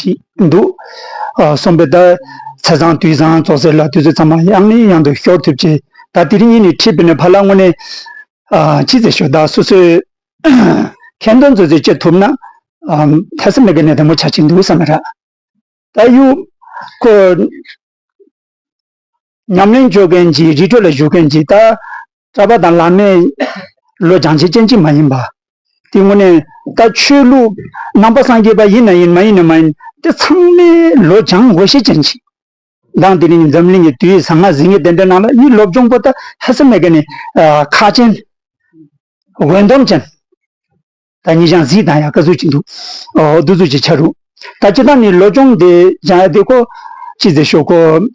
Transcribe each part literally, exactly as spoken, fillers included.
ཅིག་འདུག་ཨ་སོང་པས་ད་ཚེས་བཟང་དུས་བཟང་ཙོགས་ཟེར་ལ་དུས་ཚོད་ཚང་མ་ཡང་ནས་ཡང་དུ་ཤོར་ཐུབ་ཅེས། ད་དེ་རིང་ཡིན་ནི་ཁྲིད་པ་ནས་ཕར་ལ་དངོས་གནས་ཨ་ཅི་ཟེར་ཤོག་ད་སོ་སོའི་ཁེ་འདོན་ཙོགས་ཟེར་བྱེད་ཐུབ་ན་ཨ་ཐ་ས་མེད་ག་ནས་དེ་མོ་ཆ་ཅིག་འདུག་བསམ་ན་ར། ད་ཡུ་ཁོ་ཉམས་ལེན་བྱོས་མཁན་གྱི་རི་ཁྲོད་ལ་བཞུགས་མཁན་གྱི་ད་གྲྭ་པ་དང་བླ་མའི་ལོ་སྦྱང་བྱེད་ཅན་གཅིག་མ་ཡིན་པ། དེ་དངོས་གནས་ད་ཆོས་ལུགས་ནང་པ་སངས་རྒྱས་པ་ཡིན་ན་ཡིན་མ་ཡིན་ན་མ་ཡིན་དེ་ཚང་མས་ལོ་སྦྱང་དགོས་ཤེས་ཅན་ཅིག་དང་དེ་རིང་འཛམ་གླིང་གི་དུས་ཟང་ངེ་ཟིང་ངེ་དེ་འདྲ་ནང་ལ་ཡུལ་སློབ་སྦྱོང་པོ་ད་ཧ་སེ་མེད་ག་ནས་ཁག་ཅན། འོས་འདོམས་ཅན། ད་ཉི་ཞང་གཟིགས་དང་ཡ་ཀ་ཟུག་ཅིག་འདུག་ཨོ་འདུ་ཟུག་ཅིག་ཆ་རུ། ད་ཅི་ད་ནི་ལོ་སྦྱོང་དེ་སྦྱང་ཡ་དེ་ཁོ་ཅི་ཟེར་ཤོག་ཁོ།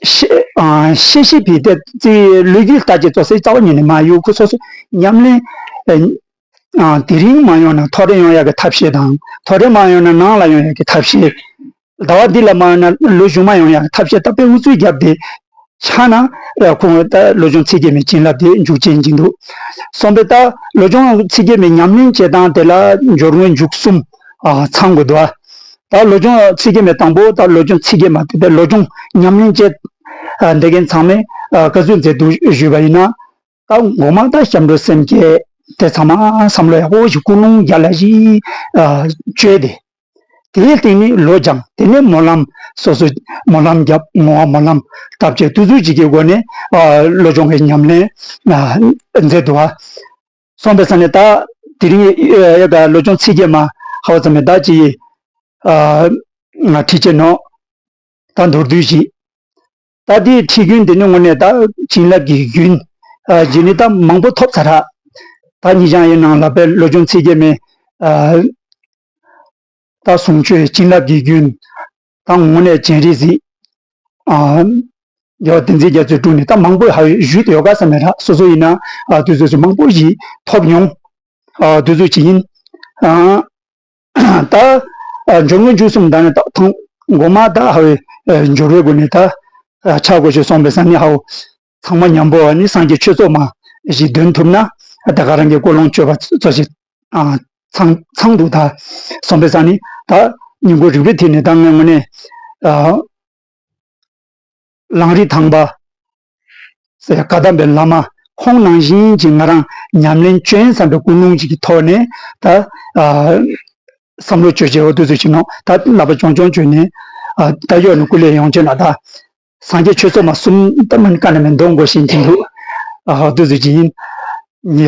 ཤེས་ཨ་ཤེས་ཤེས་པའི་དེ་ཙི་ལོ་རྒྱུས་ལྟ་ཅི་ཙོགས་སེ་རྩ་བ་ཉིད་ནས་མ་ཡོད་ཁོ་སོ་སོ་ཉམས་ལེན་ཨ་དེ་རིང་མ་ཡོང་ན་ཐོ་རེ་ཡོང་ཡ་གི་ཐབས་ཤེས་དང་ཐོ་རེ་མ་ཡོང་ན་ནང་ལ་ཡོང་ཡ་གི་ཐབས་ཤེས། ཟླ་བ་འདི་ལ་མ་ཡོང་ན་ལོ་གཞུག་མ་ཡོང་ཡ་ཐབས་ཤེས་ད་དཔེ་འུ་ཚུགས་བརྒྱབ་སྟེ་ཆགས་ན་ཁོང་ད་བློ་སྦྱོང་ཚིག་བརྒྱད་མའི་བྱིན་རླབས་དེ་འཇུག་ཅན་ཅིག་འདུག་སོང་པས་ད་བློ་སྦྱོང་ཚིག་བརྒྱད་མའི་ཉམས་ལེན་བྱེད་སྟངས་དེ་ལ་སྦྱོར་དངོས་མཇུག་གསུམ་ཨ་ཚང་དགོས་འདུག་ད་བློ་སྦྱོང་ཚིག་བརྒྱད་མའི་དང་པོ་ད་བློ་སྦྱོང་ཚིག་བརྒྱད་མ་དེ་ད་བློ་སྦྱོང་ཉམས་ལེན་བྱེད་ཨ་འདི་མཁན་ཚང་མས་ཨ་བཀའ་ཟུར་མཛད་འདུག་ཞུས་པ་ཡིན་ན། ད་འགོ་མ་ད་སྐྱབས་འགྲོ་སེམས་བསྐྱེད་དེ་ཚང་མ་བསམ་བློ་ཡག་པོ་ཞིག་ཀུན་སློང་རྒྱ་ལ་ཞིག་ཨ་བཅོས་ཏེ། དེའི་སྟེང་ནས་ལོ་སྦྱང་དེ་ནས་སྨོན་ལམ་སོ་སོ་སྨོན་ལམ་རྒྱབ་བསྔོ་བ་སྨོན་ལམ་བཏབ་བྱས་དུས་ཚོད་ཅིག་གི་སྒོ་ནས་ཨ་བློ་སྦྱོང་གི་ཉམས་ལེན་ཨ་མཛད་འདུག་ཨ། སོང་པའི་ས་ནས་ད་དེ་རིང་ཨེ་ད་བློ་སྦྱོང་ཚིག་བརྒྱད་མ་ཧ་བ་ཙམ་མེད་ད་ཅི་ཨ་ང་ཁྲིད་ཆེ་ནོ། ད་མདོར་བསྡུས་ཤིག་ད་དེའི་ཁྲིད་རྒྱུན་དེ་ནི་དངོས་གནས་ད་བྱིན་རླབས་ཀྱི་རྒྱུན། ཨ་རྗེས་ནི་ད་མང་པོ་ཐོབ་ཚར་ར། ད་ཉི་ཞང་ཡི་ནང་ལ་དཔེ་བློ་སྦྱོང་ཚིག་བརྒྱད་མའི་ཨ་ད་གསུང་ཆོས་བྱིན་རླབས་ཀྱི་རྒྱུན། ད་དངོས་གནས་སྤྱན་རས་གཟིགས། ཨ་རྒྱལ་བ་བསྟན་འཛིན་རྒྱ་མཚོའི་དྲུང་ནས་ད་མང་པོ་ཧ་བའི་ཞུས་ཏེ་ཡོད་ག་ས་མེད་ར་སོ་སོ་ཡིན་ན་ཨ་དུས་ཚོད་སུ་མང་པོ་ཞིག་ཐོབ་མྱོང་། ཨ་དུས་ཚོད་ཅིག་ཡིན། ཨ། ད་ཨ་སྦྱོར་དངོས་མཇུག་གསུམ་ད་ནི་ད་ཐང་འགོ་མ་ད་ཧ་བའི་ཨ་སྦྱོར་བའི་སྒོ་ནས་ད་ཨ་ཆ་དགོས་ཞེས་གསུངས་པའི་ས་ནི་ཧའོ་ཚང་མ་མཉམ་པོ་ནི་སངས་རྒྱས་ཆོས་ཚོགས་མ་ཞིག་འདོན་ཐུབ་ན་ད་ག་རང་གི་ཀུན་སློང་བཅོས་པ་ཚོ་ཞིག་ཨ་ཚང་ཚང་འདུག་ད་གསུངས་པའི་ས་ནི་ད་སྙིང་པོ་རིག་པའི་ཐད་ནས་ད་ངས་དངོས་གནས་ཨ། གླང་རི་ཐང་པ་ཟེར་བཀའ་གདམས་པའི་བླ་མ་ཁོང་ནང་བཞིན་གྱི་ང་རང་ཉམས་ལེན་བྱོན་བསམ་པའི་ཀུན་སློང་ཅིག་གི་ཐོག་ནས་ད་ཨ་བསམ་བློ་བཅོས་བྱས་འོ་དུས་ཚོད་ཕྱིན་ནོ་ད་བསླབ་པ་སྦྱོང་སྦྱོང་བྱོས་ནས་ཨ་ད་གཡོག་ནས་སྐུ་ལས་ཡོང་བྱས་ན་ད་སངས་རྒྱས་ཆོས་ཚོགས་མ་གསུམ་ད་མིན་ཀ་ནས་མིན་འདོན་དགོས་ཤེས་ཀྱི་འདུག་ཨ་དུས་ཚོད་ཀྱི་ཡིན། ཡ།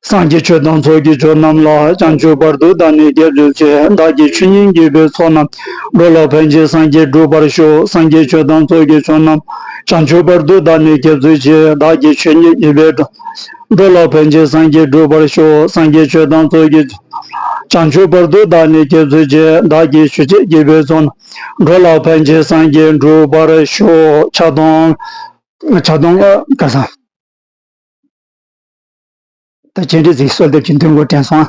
སངས་རྒྱས་ཆོས་དང་ཚོགས་ཀྱི་མཆོག་རྣམས་ལ། བྱང་ཆུབ་བར་དུ་བདག་ནི་སྐྱབས་སུ་མཆི། བདག་གིས་ཆོས་ཉིད་བགྱིས་པའི་ཚོགས་རྣམས། འགྲོ་ལ་ཕན་ཕྱིར་སངས་རྒྱས་འགྲུབ་པར་ཤོག་སངས་རྒྱས་ཆོས་དང་ཚོགས་ཀྱི་མཆོག་རྣམས། བྱང་ཆུབ་བར་དུ་བདག་ནི་སྐྱབས་སུ་མཆི། བདག་གིས་ཆོས་ཉིད་བགྱིས་པའི་འགྲོ་ལ་ཕན་ཕྱིར་སངས་རྒྱས་འགྲུབ་པར་ཤོག་སངས་རྒྱས་ཆོས་དང་ཚོགས་ཀྱི་མཆོག་རྣམས། བྱང་ཆུབ་བར་དུ་བདག་ནི་སྐྱབས་སུ་མཆི། བདག་གིས་ཆོས་ཉིད་བགྱིས་པའི་ཚོགས་རྣམས། འགྲོ་ལ་ཕན་ཕྱིར་སངས་རྒྱས་འགྲུབ་པར་ཤོག་ཕྱག་སྟོང་། ཕྱག་སྟོང་ཨ་ག་ས། ད་སྤྱན་རས་གཟིགས་གསོལ་འདེབས་ཀྱི་འདོན་དགོས་དྲན་སོང་།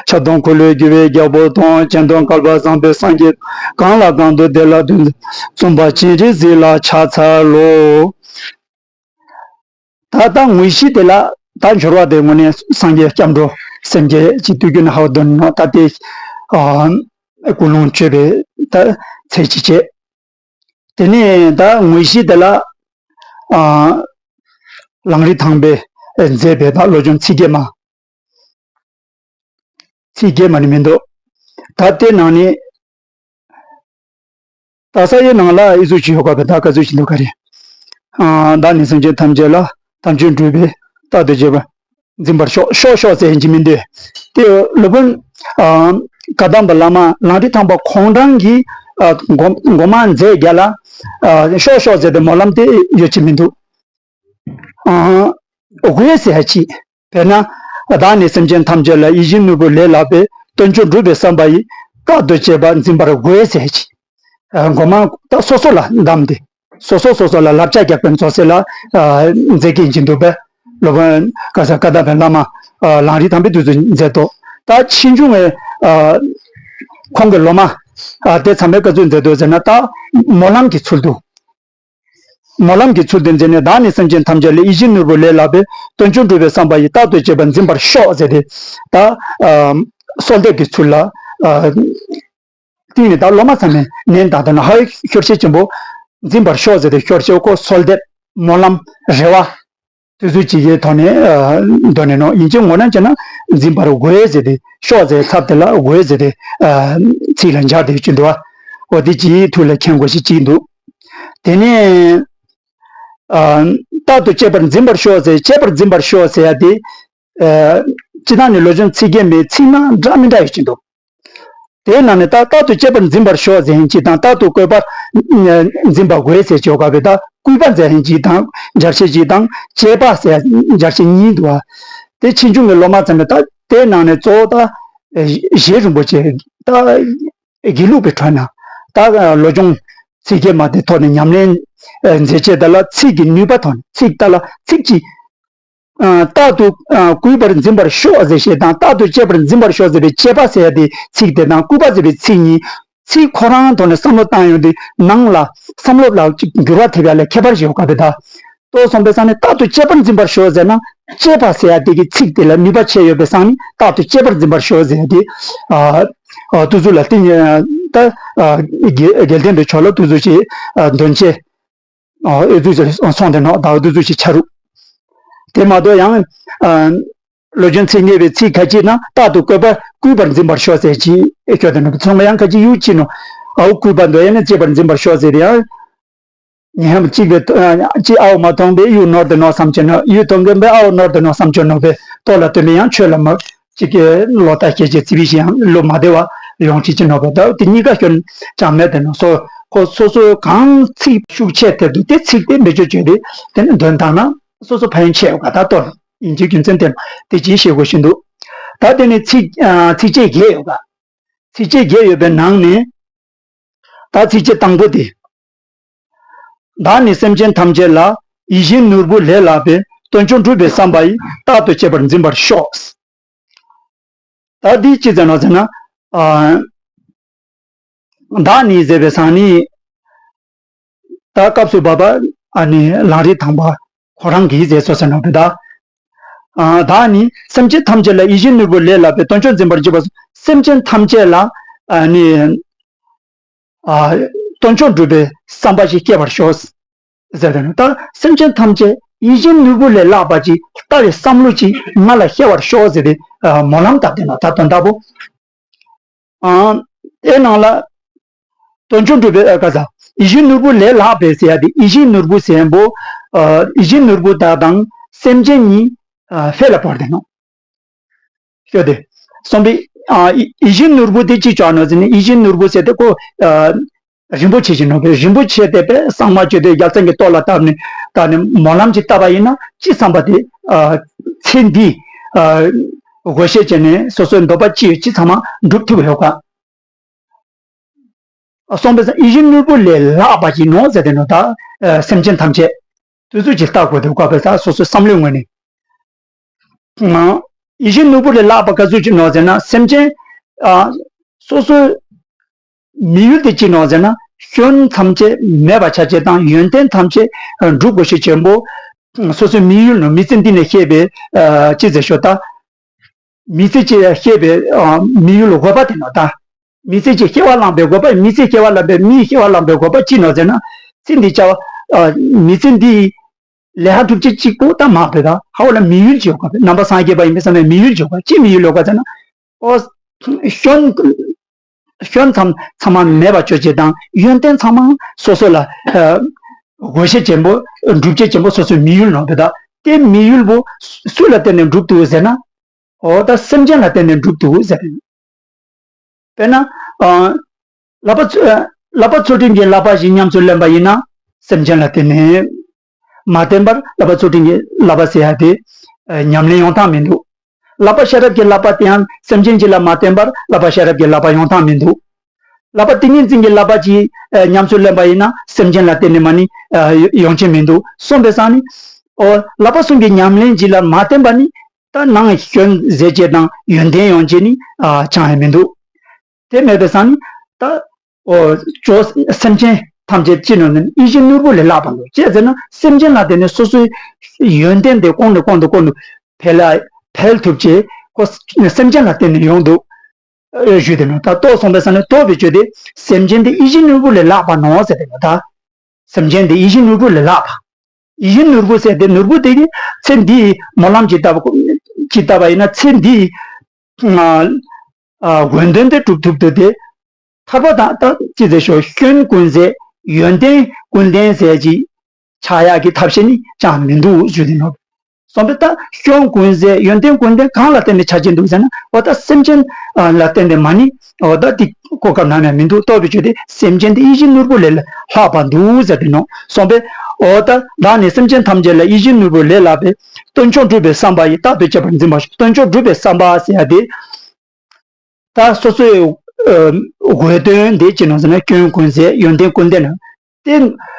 ཕྱག་སྟོང་འཁོར་ལོས་སྒྱུར་བའི་རྒྱལ་པོ་དང་། སྤྱན་སྟོང་བསྐལ་པ་བཟང་པོའི་སངས་རྒྱས། གང་ལ་གང་འདུལ་བདེ་ལ་འདུད། བཙུན་པ་སྤྱན་རས་གཟིགས་ལ་ཕྱག་འཚལ་ལོ། ད་ལྟ་དངོས་གཞི་དེ་ལ་ད་འབྱོར་བ་དེ་དངོས་གནས་སངས་རྒྱས་སྐྱབས་འགྲོ་སེམས་བསྐྱེད་ཀྱི་དུས་རྒྱུན་ཧའོ་དོན་ནོ་ད་དེ་ཨ་ཀུན་སློང་བཅོས་པའི་ད་ཚེ་གཅིག་བྱས། དེ་ནས་ད་དངོས་གཞི་དེ་ལ་ཨ་གླང་རི་ཐང་པས་མཛད་པའི་ད་བློ་སྦྱོང་ཚིག་བརྒྱད་མ། ཚིག་བརྒྱད་མ་ནི་མི་འདུག་ད་དེ་ནང་ནས་ད་ས་ཡི་ནང་ལ་ཨི་ཟུག་ཅིག་ཡོད་པ་བས་ད་ག་ཟུག་ཅིག་འདུག་ག་རེ། ཨ་བདག་ནི་སེམས་ཅན་ཐམས་ཅད་ལ་དམ་ཆོས་སྒྲུབ་པའི་རྟག་ཏུ་བྱེད་པ། འཛིན་པར་ཤོག་ཤོག་ཤོག་ཟེར་ཡིན་གྱི་མི་འདུག་དེ་སློབ་དཔོན་ཨ་བཀའ་གདམས་པ་བླ་མ་གླང་རི་ཐང་པ་ཁོང་རང་གིས་ཨ་འགོ་འགོ་མ་མཛད་རྒྱ་ལ་ཨ་ཤོག་ཤོག་ཟེར་བའི་སྨོན་ལམ་དེ་ཡོད་ཀྱི་མི་འདུག་ཨ་དགོས་ཟེར་ཡ་ཅིག་དཔེར་ན་བདག་ནི་སེམས་ཅན་ཐམས་ཅད་ལ་ཡིད་བཞིན་ནོར་བུ་ལས་ལྷག་པའི་དོན་མཆོག་སྒྲུབ་པའི་བསམ་པ་ཡིས་རྟག་ཏུ་བྱེད་པ་འཛིན་པར་དགོས་ཟེར་ཡ་ཅིག་ཨ་མགོ་མ་ད་སོ་སོ་ལ་གདམས་ཏེ། སོ་སོ་སོ་སོ་ལ་བསླབ་བྱ་རྒྱག་པའི་མཛོད་ཟེར་ལ་ཨ་མཛད་ཀྱིན་ཅི་འདུག་པས། སློབ་དཔོན་བཀའ་ས་བཀའ་གདམས་པའི་བླ་མ་ཨ་གླང་རི་ཐང་པའི་དུས་སུ་མཛད་དོ། ད་ཕྱིས་འབྱུང་བའི་ཨ་ཁོང་གི་སློབ་མ་ཨ་དེ་ཚང་མས་བཀའ་ཚུལ་མཛད་དོ་ཟེར་ན་ད་སྨོན་ལམ་གྱི་ཚུལ་དུ། སྨོན་ལམ་གྱི་ཚུལ་དུ་མཛད་ནས་བདག་ནི་སེམས་ཅན་ཐམས་ཅད་ལ་ཡིད་བཞིན་ནོར་བུ་ལས་ལྷག་པའི་དོན་མཆོག་སྒྲུབ་པའི་བསམ་པ་ཡིས་རྟག་ཏུ་བྱེད་པ་འཛིན་པར་ཤོག་ཟེར་ཏེ། ད་ཨ་ གསོལ་འདེབས་ཀྱི་ཚུལ་ལ་ཨ་བསྟན་ནས། ད་སློབ་མ་ཚང་མས་ནན་བཏང་དང་ན། ཧའི་ཤོར་ཤེས་ཆེན་པོ་འཛིན་པར་ཤོག་ཟེར་ཏེ། ཤོར་ཤེས་ཁོ་གསོལ་འདེབས་སྨོན་ལམ་རེ་བ་དེ་ཚོ་ཅིག་གི་ཐོག་ནས་ཨ་འདོན་ནས་ནོ། ཡིན་གཅིག་མིན་གཅིག་ན་འཛིན་པར་དགོས་ཟེར་ཏེ། ཤོག་ཟེར་ཚབ་དེ་ལ་དགོས་ཟེར་ཏེ་ཨ་ཚིག་ལ་སྦྱར་ཏེ་ཡོད་ཀྱི་འདུག་བ། འོ་དེ་ཅིག་ཐུགས་ལ་མཁྱེན་དགོས་ཤེས་ཅིག་འདུག། དེ་ནས་ཨ་རྟག་ཏུ་གཅེས་པར་འཛིན་པར་ཤོག་ཟེར། གཅེས་པར་འཛིན་པར་ཤོག་ཟེར་ཡ་དེ། ཨ་སྤྱིར་བཏང་ནས་བློ་སྦྱོང་ཚིག་བརྒྱད་མའི་ཚིག་ནང་འདྲ་མི་འདྲ་ཡོད་ཀྱི་འདུག། དེའི་ནང་ནས་ད་རྟག་ཏུ་གཅེས་པར་འཛིན་པར་ཤོག་ཟེར་མཁན་ཅིག་དང་། རྟག་ཏུ་བཀོད་པར་འཛིན་པ་དགོས་ཟེར་ཆོག་ག་བས། ད་བཀོད་པ་ཟེར་མཁན་ཅིག་དང་སྦྱར་བྱེད་ཅིག་དང་གཅེས་པ་ཟེར་སྦྱར་བྱེད་གཉིས་འདུག་བ། དེ་ཕྱིས་འབྱུང་གི་སློབ་མ་ཚང་མས་ད་དེའི་ནང་ནས་གཙོ་བོ་ད་རྗེ་རིན་པོ་ཆེ་ད་དགེ་ལུགས་པའི་ཁྲོད་ན་ད་བློ་སྦྱོང་ཚིག་བརྒྱད་མ་དེ་ཐོག་ནས་ཉམས་ལེན་མཛད་བྱེད་དེ་ལ་ཚིག་གི་ནུས་པ་ཐོག་ནས། ཚིག་དེ་ལ་ཚིག་གཅིག་ཨ་རྟག་ཏུ་ཨ་བཀོད་པར་འཛིན་པར་ཤོག་ཟེར་བྱེད་དང་། རྟག་ཏུ་གཅེས་པར་འཛིན་པར་ཤོག་ཟེར་བའི་གཅེས་པ་ཟེར་ཡ་དེ་ཚིག་དེ་དང་། བཀོད་པ་ཟེར་བའི་ཚིག་གཉིས། ཚིག་ཁོ་རང་ཐོག་ནས་བསམ་བློ་བཏང་ཡོང་དུས་ནང་ལ་བསམ་བློ་ལ་ཅིག་འགྱུར་བ་ཐེབས་ཡ་ལ་ཁྱད་པར་ཞིག་ཡོད་ག་བས། ད་ལྟོས་སོང་པའི་སང་ནས་རྟག་ཏུ་གཅེས་པར་འཛིན་པར་ཤོག་ཟེར་ན། གཅེས་པ་ཟེར་ཡ་དེ་གི་ཚིག་དེ་ལ་ནུས་པ་ཆེ་ཡོད་པའི་སང་ནས་རྟག་ཏུ་གཅེས་པར་འཛིན་པར་ཤོག་ཟེར་ཡ་དེ། ཨ་ཨ་དུ་ཚུ་ལ་བརྟེན་ད་ཨ་དགེ་དགེ་ལྡན་པའི་ཕྱོགས་ལ་དུ་ཚུ་ཞིག་ཨ་འདོན་ཆེ། ཨ་ཨེ་ཙུ་ཞིག་སོང་སྟེ་ནོ། ད་དུ་ཚུ་ཞིག་ཆ་རུ། དེ་མ་གཏོགས་ཡང་ཨ་བློ་སྦྱོང་ཚིག་བརྒྱད་པའི་ཚིག་ཁ་ཅིག་ན་རྟག་ཏུ་བཀོད་པ་བཀོད་པར་འཛིན་པར་ཤོག་ཟེར་ཅིག་ཨེ་ཁྱོད་དེ་ནོ། ཚང་མ་ཡང་ཁ་ཅིག་ཡུག་ཅིག་ནོ། ཨའུ་བཀོད་པ་འདོད་ཡ་ན་གཅེས་པར་འཛིན་པར་ཤོག་ཟེར་ཡང་། ཉི་ཧམ་གཅིག་པའི་ཨ་གཅིག་ཨའུ་མ་མཐོང་པའི་ཡུག་ནོར་དེ་ནོ་བསམ་ཆེ་ནོ། ཡུག་མཐོང་མཁན་པའི་ཨའུ་ནོར་དེ་ནོ་བསམ་ཆེ་ནོ་བས། ལྟོ་ལ་སྟོན་པའི་ཡང་ཆོས་ལ་མ་གཅིག་གི་ལོ་ལྟ་སྐྱེ་ཅེས་ཚིག་བི་ཞིག་ཡང་བློ་མ་བདེ་བ་ཡོང་ཅིག་ཅི་ནོ་བས། ད་དེ་གཉིས་ཀ་སྐྱོན་ཅང་མེད་དེ་ནོ། སོ་ཁོ་སོ་སོ་གང་ཚིག་ཤུགས་ཆེ་དེ་འདུག་དེ་ཚིག་དེ་འབེད་སྤྱོད་བྱས་ཏེ་དེ་ནི་འདོན་བཏང་ན་སོ་སོ་ཕན་ཡོན་ཆེ་ཡོད་ག། ད་ལྟོ་ལ་ཡིན་གྱི་རྒྱུ་མཚན་དེ་དེ་ཅིག་ཤེས་དགོས་ཤིང་འདུག། ད་དེ་ནི་ཚིག་ཨ་ཚིགས་བཅད་བརྒྱད་ཡོད་ག། ཚིགས་བཅད་བརྒྱད་ཡོད་པའི་ནང་ནས་ད་ཚིགས་བཅད་དང་པོ་དེ། བདག་ནི་སེམས་ཅན་ཐམས་ཅད་ལ། ཡིད་བཞིན་ནོར་བུ་ལས་ལྷག་པའི། དོན་མཆོག་འགྲུབ་པའི་བསམ་པ་ཡིས། རྟག་ཏུ་གཅེས་པར་འཛིན་པར་ཤོག། ད་འདི་ཅི་ཟེར་ནོ་ཟེར་ན། ཨ་བདག་ནི་ཟེར་བའི་སང་ནི། ད་སྐབས་སུ་བབ་པ་ཨ་ནི་ལམ་རིམ་དང་པོ་ཁོ་རང་གིས་མཛད་སོ་ཟེར་ནོ་བས། ད་ཨ་བདག་ནི་སེམས་ཅན་ཐམས་ཅད་ལ། ཡིད་བཞིན་ནོར་བུ་ལས་ལྷག་པའི། དོན་མཆོག་འཛིན་པར་བགྱིད་པ་སོགས། སེམས་ཅན་ཐམས་ཅད་ལ་ཨ་ནི་ཨ་དོན་མཆོག་འགྲུབ་པའི་བསམ་པ་ཞིག་སྐྱེ་བར་ཤོག་ཟེར་ཏེ་ནོ། ད་སེམས་ཅན་ཐམས་ཅད་ཡིད་བཞིན་ནོར་བུ་ལས་ལྷག་པ་ཅིག་ལྟ་བའི་བསམ་བློ་ཅིག་ང་ལ་སྐྱེ་བར་ཤོག་ཟེར་ཏེ་ཨ་སྨོན་ལམ་བཏབ་སྟེ་ནོ། ད་དོན་དག་པོ། ཨ་དེ་ནང་ལ་དོན་མཆོག་འགྲུབ་པའི་ཨ་ག་ས། ཡིད་བཞིན་ནོར་བུ་ལས་ལྷག་པའི་ཟེར་ཡ་དེ། ཡིད་བཞིན་ནོར་བུ་ཟེར་མཁན་པོ་ཨ་ཡིད་བཞིན་ནོར་བུ་དག་དང་སེམས་ཅན་གཉིས་ཨ་ཕལ་ལ་བར་ཏེ་ནོ། ཤོད་དེ། གསུངས་པའི་ཨ་ཡིད་ཡིད་བཞིན་ནོར་བུ་དེ་ཅི་ཅོག་ནོ་ཟེར་ན། ཡིད་བཞིན་ནོར་བུ་ཟེར་དེ་ཁོ་ཨ་རིན་པོ་ཆེ་ཞིག་ནོ་བས། རིན་པོ་ཆེ་དེ་བས་གཙང་མ་བཅོས་ཏེ་རྒྱལ་མཚན་གྱི་ཏོག་ལ་བཏབ་ནས་ད་ནི་སྨོན་ལམ་ཅིག་བཏབ་པ་ཡིན་ན། ཅི་བསམ་པ་དེ་ཨ་ཚེ་འདི་ཨ་དགོས་ཤེས་བྱས་ནས་སོ་སོའི་འདོད་པ་ཅི་ཡོད་ཅི་ཚང་མ་འགྲུབ་ཐུབ་ཡོད་ག། གསུངས་པའི་ཡིད་བཞིན་ནོར་བུ་ལས་ལྷག་པ་ཅིག་ནོ་ཟེར་ཏེ་ནོ། ད་ཨ་སེམས་ཅན་ཐམས་ཅད་དུས་ཚོད་ཅིག་ལྟ་དགོས་དུས་སྐབས་པའི་ད་སོ་སོའི་བསམ་བློའི་ངོས་ནས། ཡིད་བཞིན་ནོར་བུ་ལས་ལྷག་པ་ག་ཚོད་ཅིག་ནོ་ཟེར་ན། སེམས་ཅན་ཨ་སོ་སོའི་དམིགས་ཡུལ་དེ་ཅི་ནོ་ཟེར་ན། སྐྱོན་ཐམས་ཅད་མེད་པ་ཆ་བྱེད་དང་ཡོན་ཏན་ཐམས་ཅད་འགྲུབ་དགོས་ཤེས་ཆེན་པོ་སོ་སོའི་དམིགས་ཡུལ་ནོ། མི་ཚེ་འདི་ནས་བཤད་པའི་ཨ་ཅི་ཟེར་ཤོག་ད། མི་ཚེ་གཅིག་བཤད་པའི་ཨ་དམིགས་ཡུལ་དགོས་པ་དེ་ནོ་ད། མི་ཚེ་གཅིག་སྐྱེ་བ་བླངས་པའི་དགོས་པ། མི་ཚེ་སྐྱེ་བ་བླངས་པའི་མིའི་སྐྱེ་བ་བླངས་པའི་དགོས་པ་ཅི་ནོ་ཟེར་ན། ཚེ་འདི་བྱ་བ་ཨ་མི་ཚེ་འདི་ལས་ཧ་གྲུབ་ཆེ་གཅིག་པོ་ད་མ་བོད་ད་ཧ་བ་ལ་དམིགས་ཡུལ་བྱེད་དགོས་པས། ནང་པ་སངས་རྒྱས་པ་ཡིན་པའི་བསམ་པའི་དམིགས་ཡུལ་བྱེད་དགོས་པ། ཅི་དམིགས་ཡུལ་ཡོད་ག་ཟེར་ན། ཨོ་སྐྱོན་སྐྱོན་ཚང་ཚང་མ་མེད་པ་ཆ་བྱེད་དང་ཡོན་ཏན་ཚང་མ་སོ་སོ་ལ་ཨ་དགོས་ཤེས་ཆེན་པོ་འགྲུབ་ཆེས་ཆེན་པོ་སོ་སོའི་དམིགས་ཡུལ་ནོ་བོད་ད། དེ་དམིགས་ཡུལ་པོ་སུ་ལ་བརྟེན་ནས་འགྲུབ་ཐུབ་ཟེར་ན། འོ་ད་སེམས་ཅན་ལ་བརྟེན་ནས་འགྲུབ་ཐུབ་ཟེར། དཔེར་ན། ཨ་ལག་པ་ཚུ་ཨ་ལག་པ་ཚུལ་ཁྲིམས་ཀྱི་ལག་པ་ཞིག་ཉམས་སུ་ལེན་པ་ཡིན་ན་སེམས་ཅན་ལ་བརྟེན་ནས། མ་བརྟེན་པར་ལག་པ་ཚུལ་ཁྲིམས་ཀྱི་ལག་པ་ཟེར་ཡ་དེ་ཨ་ཉམས་ལེན་ཡོང་ཐབས་མི་འདུག། ལག་པ་ཤེས་རབ་ཀྱི་ལག་པ་དེའང་སེམས་ཅན་གྱི་ལ་མ་བརྟེན་པར་ལག་པ་ཤེས་རབ་ཀྱི་ལག་པ་ཡོང་ཐབས་མི་འདུག། ལག་པ་ཏིང་ངེ་འཛིན་གྱི་ལག་པ་ཅིག་ཨ་ཉམས་སུ་ལེན་པ་ཡིན་ན་སེམས་ཅན་ལ་བརྟེན་ནས་མ་ནི་ཨ་ཡོང་ཆེས་མི་འདུག། གསུངས་པའི་སང་ནི། ཨོ་ལག་པ་གསུམ་གྱི་ཉམས་ལེན་གྱི་ལ་མ་བརྟེན་པ་ནི། ད་ནང་སྐྱོན་ཟད་བྱེད་དང་ཡོན་ཏན་ཡོང་བྱེད་ནི་ཨ་ཅང་ཡང་མི་འདུག། དེ་མེད་པའི་སང་ནི་ད་ཨོ་ཅོ་སེམས་ཅན་ཐམས་ཅད་ཅི་ནོ་ནི་ཡིད་བཞིན་ནོར་བུ་ལས་ལྷག་པ་འདུག། ཅི་ཟེར་ན་སེམས་ཅན་ལ་བརྟེན་ནས་སོ་སོའི་ཡོན་ཏན་དེ་གོང་ནས་གོང་དུ་གོང་དུ་འཕེལ་ལ་འཕེལ་ཐུབ་ཅེས་ཁོ་སེམས་ཅན་ལ་བརྟེན་ནས་ཡོང་འདུག། ཞུས་ཏེ་ནོ། ད་རྟོགས་སོང་པའི་ས་ནས་རྟོགས་པའི་ཆོས་དེ་སེམས་ཅན་དེ་ཡིད་བཞིན་ནོར་བུ་ལས་ལྷག་པ་ནོ་ཟེར་ཏེ་ནོ། ད་སེམས་ཅན་དེ་ཡིད་བཞིན་ནོར་བུ་ལས་ལྷག་པ། ཡིད་བཞིན་ནོར་བུ་ཟེར་ཏེ་ནོར་བུ་དེ་གི་ཚེ་འདིའི་སྨོན་ལམ་ཅིག་བཏབ་ཅིག་བཏབ་པ་ཡིན་ན་ཚེ་འདིའི་ཨ་ཨ་འོས་འདོན་དེ་སྒྲུབ་ཐུབ་ཐུབ་སྟེ། ཐར་པ་དང་ད་ཅི་ཟེར་ཞོ་སྐྱོན་ཀུན་ཟད་ཡོན་ཏན་ཀུན་ལྡན་ཟེར་གྱི་ཆགས་ཡག་གི་ཐབས་ཤེས་ནི་ཅང་མི་འདུག་ཞུ་དེ་ནོ། སོང་པས་ད་སྐྱོན་ཀུན་ཟད་ཡོན་ཏན་ཀུན་ལྡན་གང་ལ་བརྟེན་ནས་ཆགས་ཀྱི་འདུག་ཟེར་ན། འོ་ད་སེམས་ཅན་ལ་བརྟེན་ཏེ་མ་ནི་འོ་ད་དེ་གོ་སྐབས་ནམ་ཡང་མི་འདུག། རྟོགས་པའི་ཆོས་དེ་སེམས་ཅན་དེ་ཡིད་བཞིན་ནོར་བུ་ལས་ལྷག་པ་འདུག་ཟེར་དེ་ནོ། སོང་པས་འོ་ད་བདག་ནི་སེམས་ཅན་ཐམས་ཅད་ལ་ཡིད་བཞིན་ནོར་བུ་ལས་ལྷག་པའི་སྟོན་མཆོག་སྒྲུབ་པའི་བསམ་པ་ཡིས་རྟག་ཏུ་གཅེས་པར་འཛིན་པར་ཤོག། སྟོན་མཆོག་སྒྲུབ་པའི་བསམ་པ་ཟེར་ཡ་དེ། ད་སོ་སོའི་ཨ་འོས་འདོན་དེ་ཅི་ནོ་ཟེར་ན་སྐྱོན་ཀུན་ཟད་ཡོན་ཏན་ཀུན་ལྡན་ནོ། དེ་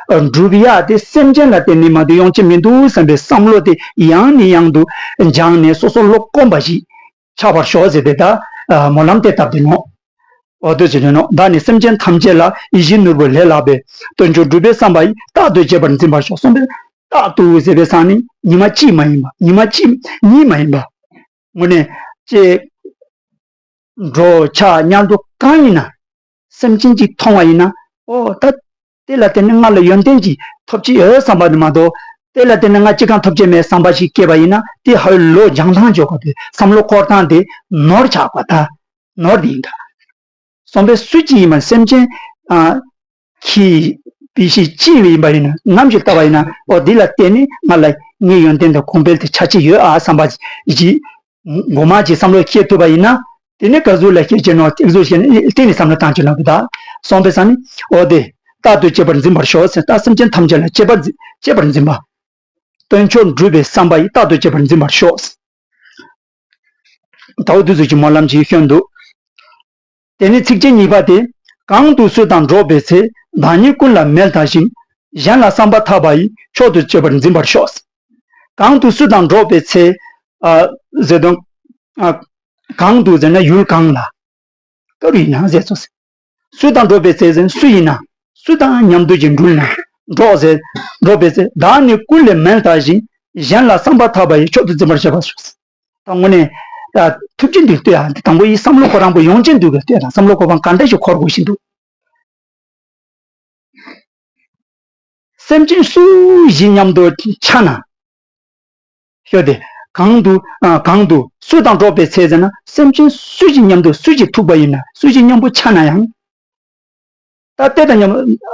སྒྲུབ་ཡ་དེ་སེམས་ཅན་ལ་བརྟེན་ནས་མ་གཏོགས་ཡོང་གི་མི་འདུག་བསམ་པའི་བསམ་བློ་དེ་ཡང་ནས་ཡང་དུ་སྦྱངས་ནས་སོ་སོ་བློ་དཀོན་པ་ཞིག་ཆགས་པར་ཤོག་ཟེར་ཏེ་ད་སྨོན་ལམ་དེ་བཏབ་སྟེ་ནོ། འོ་དོ་ཅི་ནོ། བདག་ནི་སེམས་ཅན་ཐམས་ཅད་ལ་ཡིད་བཞིན་ནོར་བུ་ལས་ལྷག་པའི་སྟོན་མཆོག་སྒྲུབ་པའི་བསམ་པ་ཡིས་རྟག་ཏུ་གཅེས་པར་འཛིན་པར་ཤོག། གསུངས་པས་རྟག་ཏུ་ཟེར་བའི་སང་ནི་ཉི་མ་གཅིག་མ་ཡིན་པ། ཉི་མ་གཅིག་གཉིས་མ་ཡིན་པ། དངོས་གནས་ཅེས། འགྲོ་འཆག་མཉམ་དུ་གང་ཡིན་ན། སེམས་ཅན་གཅིག་མཐོང་བ་ཡིན་ན། ཨོ་ད། དེ་ལ་བརྟེན་ནས་ང་ལ་ཡོན་ཏན་གྱི་ཐོབ་ཀྱི་ཡོད་བསམ་པ་ནི་མ་གཏོགས། དེ་ལ་བརྟེན་ནས་ང་ཅི་གང་ཐོབ་ཀྱི་མེད་བསམ་པ་ཞིག་སྐྱེས་པ་ཡིན་ན། དེ་ཧ་ལོ་སྦྱང་སྟངས་བྱེད་དགོས་པའི་བསམ་བློ་འཁོར་སྟངས་དེ་ནོར་ཆག་པ་ད། ནོར་དེ་ཡིན་ད། སོང་པས་སུ་གཅིག་ཡིན་པ་སེམས་ཅན། ཨ། གྱི་བི་ཤི་ཅི་ཡིན་པ་ཡིན་ན། ནམ་ཞིག་ལྟ་བ་ཡིན་ན། ཨོ་འདི་ལ་བརྟེན་ནས་ང་ལ་ངའི་ཡོན་ཏན་དང་གོང་འཕེལ་དེ་ཆ་ཅི་ཡོད་ཨ་བསམ་པ་ཅིག་གོ་མ་ཅིག་བསམ་བློ་སྐྱེ་ཐུབ་པ་ཡིན་ན། དེ་ནི་ག་ཟུག་ལ་སྐྱེ་ཅི་ནོ། ཏིག་ཟུག་ཤེས་ནས་གཏིང་ནས་བསམ་བློ་བཏང་ཅི་ནོ་གི་ད། སོང་པའི་ས་ནི་ཨོ་དེ་རྟག་ཏུ་གཅེས་པར་འཛིན་པར་ཤོག་ཟེར། ད་སེམས་ཅན་ཐམས་ཅད་ལ་གཅེས་པར་འཛིན་གཅེས་པར་འཛིན་པ། སྟོན་མཆོག་སྒྲུབ་པའི་བསམ་པ་ཡིས་རྟག་ཏུ་གཅེས་པར་འཛིན་པར་ཤོག། ད་འོ་དུས་ཚོད་ཀྱི་སྨོན་ལམ་ཅིག་ཤོད་འདུག། དེ་ནས་ཚིགས་བཅད་གཉིས་པ་སྟེ། གང་དུ་སུ་དང་འགྲོགས་པའི་ཚེ། བདག་ཉིད་ཀུན་ལ་མེད་ལྟ་ཞིང་། གཞན་ལ་བསམ་པ་ཐག་པ་ཡིས། མཆོག་ཏུ་གཅེས་པར་འཛིན་པར་ཤོག། གང་དུ་སུ་དང་འགྲོགས་པའི་ཚེ། ཨ། ཟེར་དོན། ཨ། གང་དུ་ཟེར་ན་ཡུལ་གང་ལ། ག་རུ་ཡིན་ན་ཟེར་སོ། སུ་དང་འགྲོགས་པའི་ཚེ་ཟེར་ན་སུ་ཡིན་ན། སུ་དང་མཉམ་དུ་ཅིག་འགྲུལ་ན། འགྲོགས་ཟེར། འགྲོགས་པའི་ཚེ། བདག་ནི་ཀུན་ལས་མེད་ལྟ་ཞིང་། གཞན་ལ་བསམ་པ་ཐག་པ་ཡིས། མཆོག་ཏུ་འཛིན་པར་བྱེད་པ་སོ། ད་དངོས་གནས། ཐུགས་རྗེ་འདི་ལྟོས་ཨ། དང་པོ་ཡི་བསམ་བློ་ཁོ་རང་པོ་ཡོང་ཅི་འདུག་གི་ལྟོས་དང་། བསམ་བློ་ཁོ་པ་ག་འདྲ་ཞིག་འཁོར་དགོས་ཤིག་འདུག། སེམས་ཅན་སུ་ཞིག་མཉམ་དུ་ཆགས་ན། ཤོད་དེ། གང་དུ་ཨ་གང་དུ་སུ་དང་འགྲོགས་པའི་ཚེ་ཟེར་ན། སེམས་ཅན་སུ་ཞིག་མཉམ་དུ་སུ་ཞིག་ཐུག་པ་ཡིན་ན། སུ་ཞིག་མཉམ་པོ་ཆགས་ན་ཡང་། ད་ལྟ་དང་མཉམ།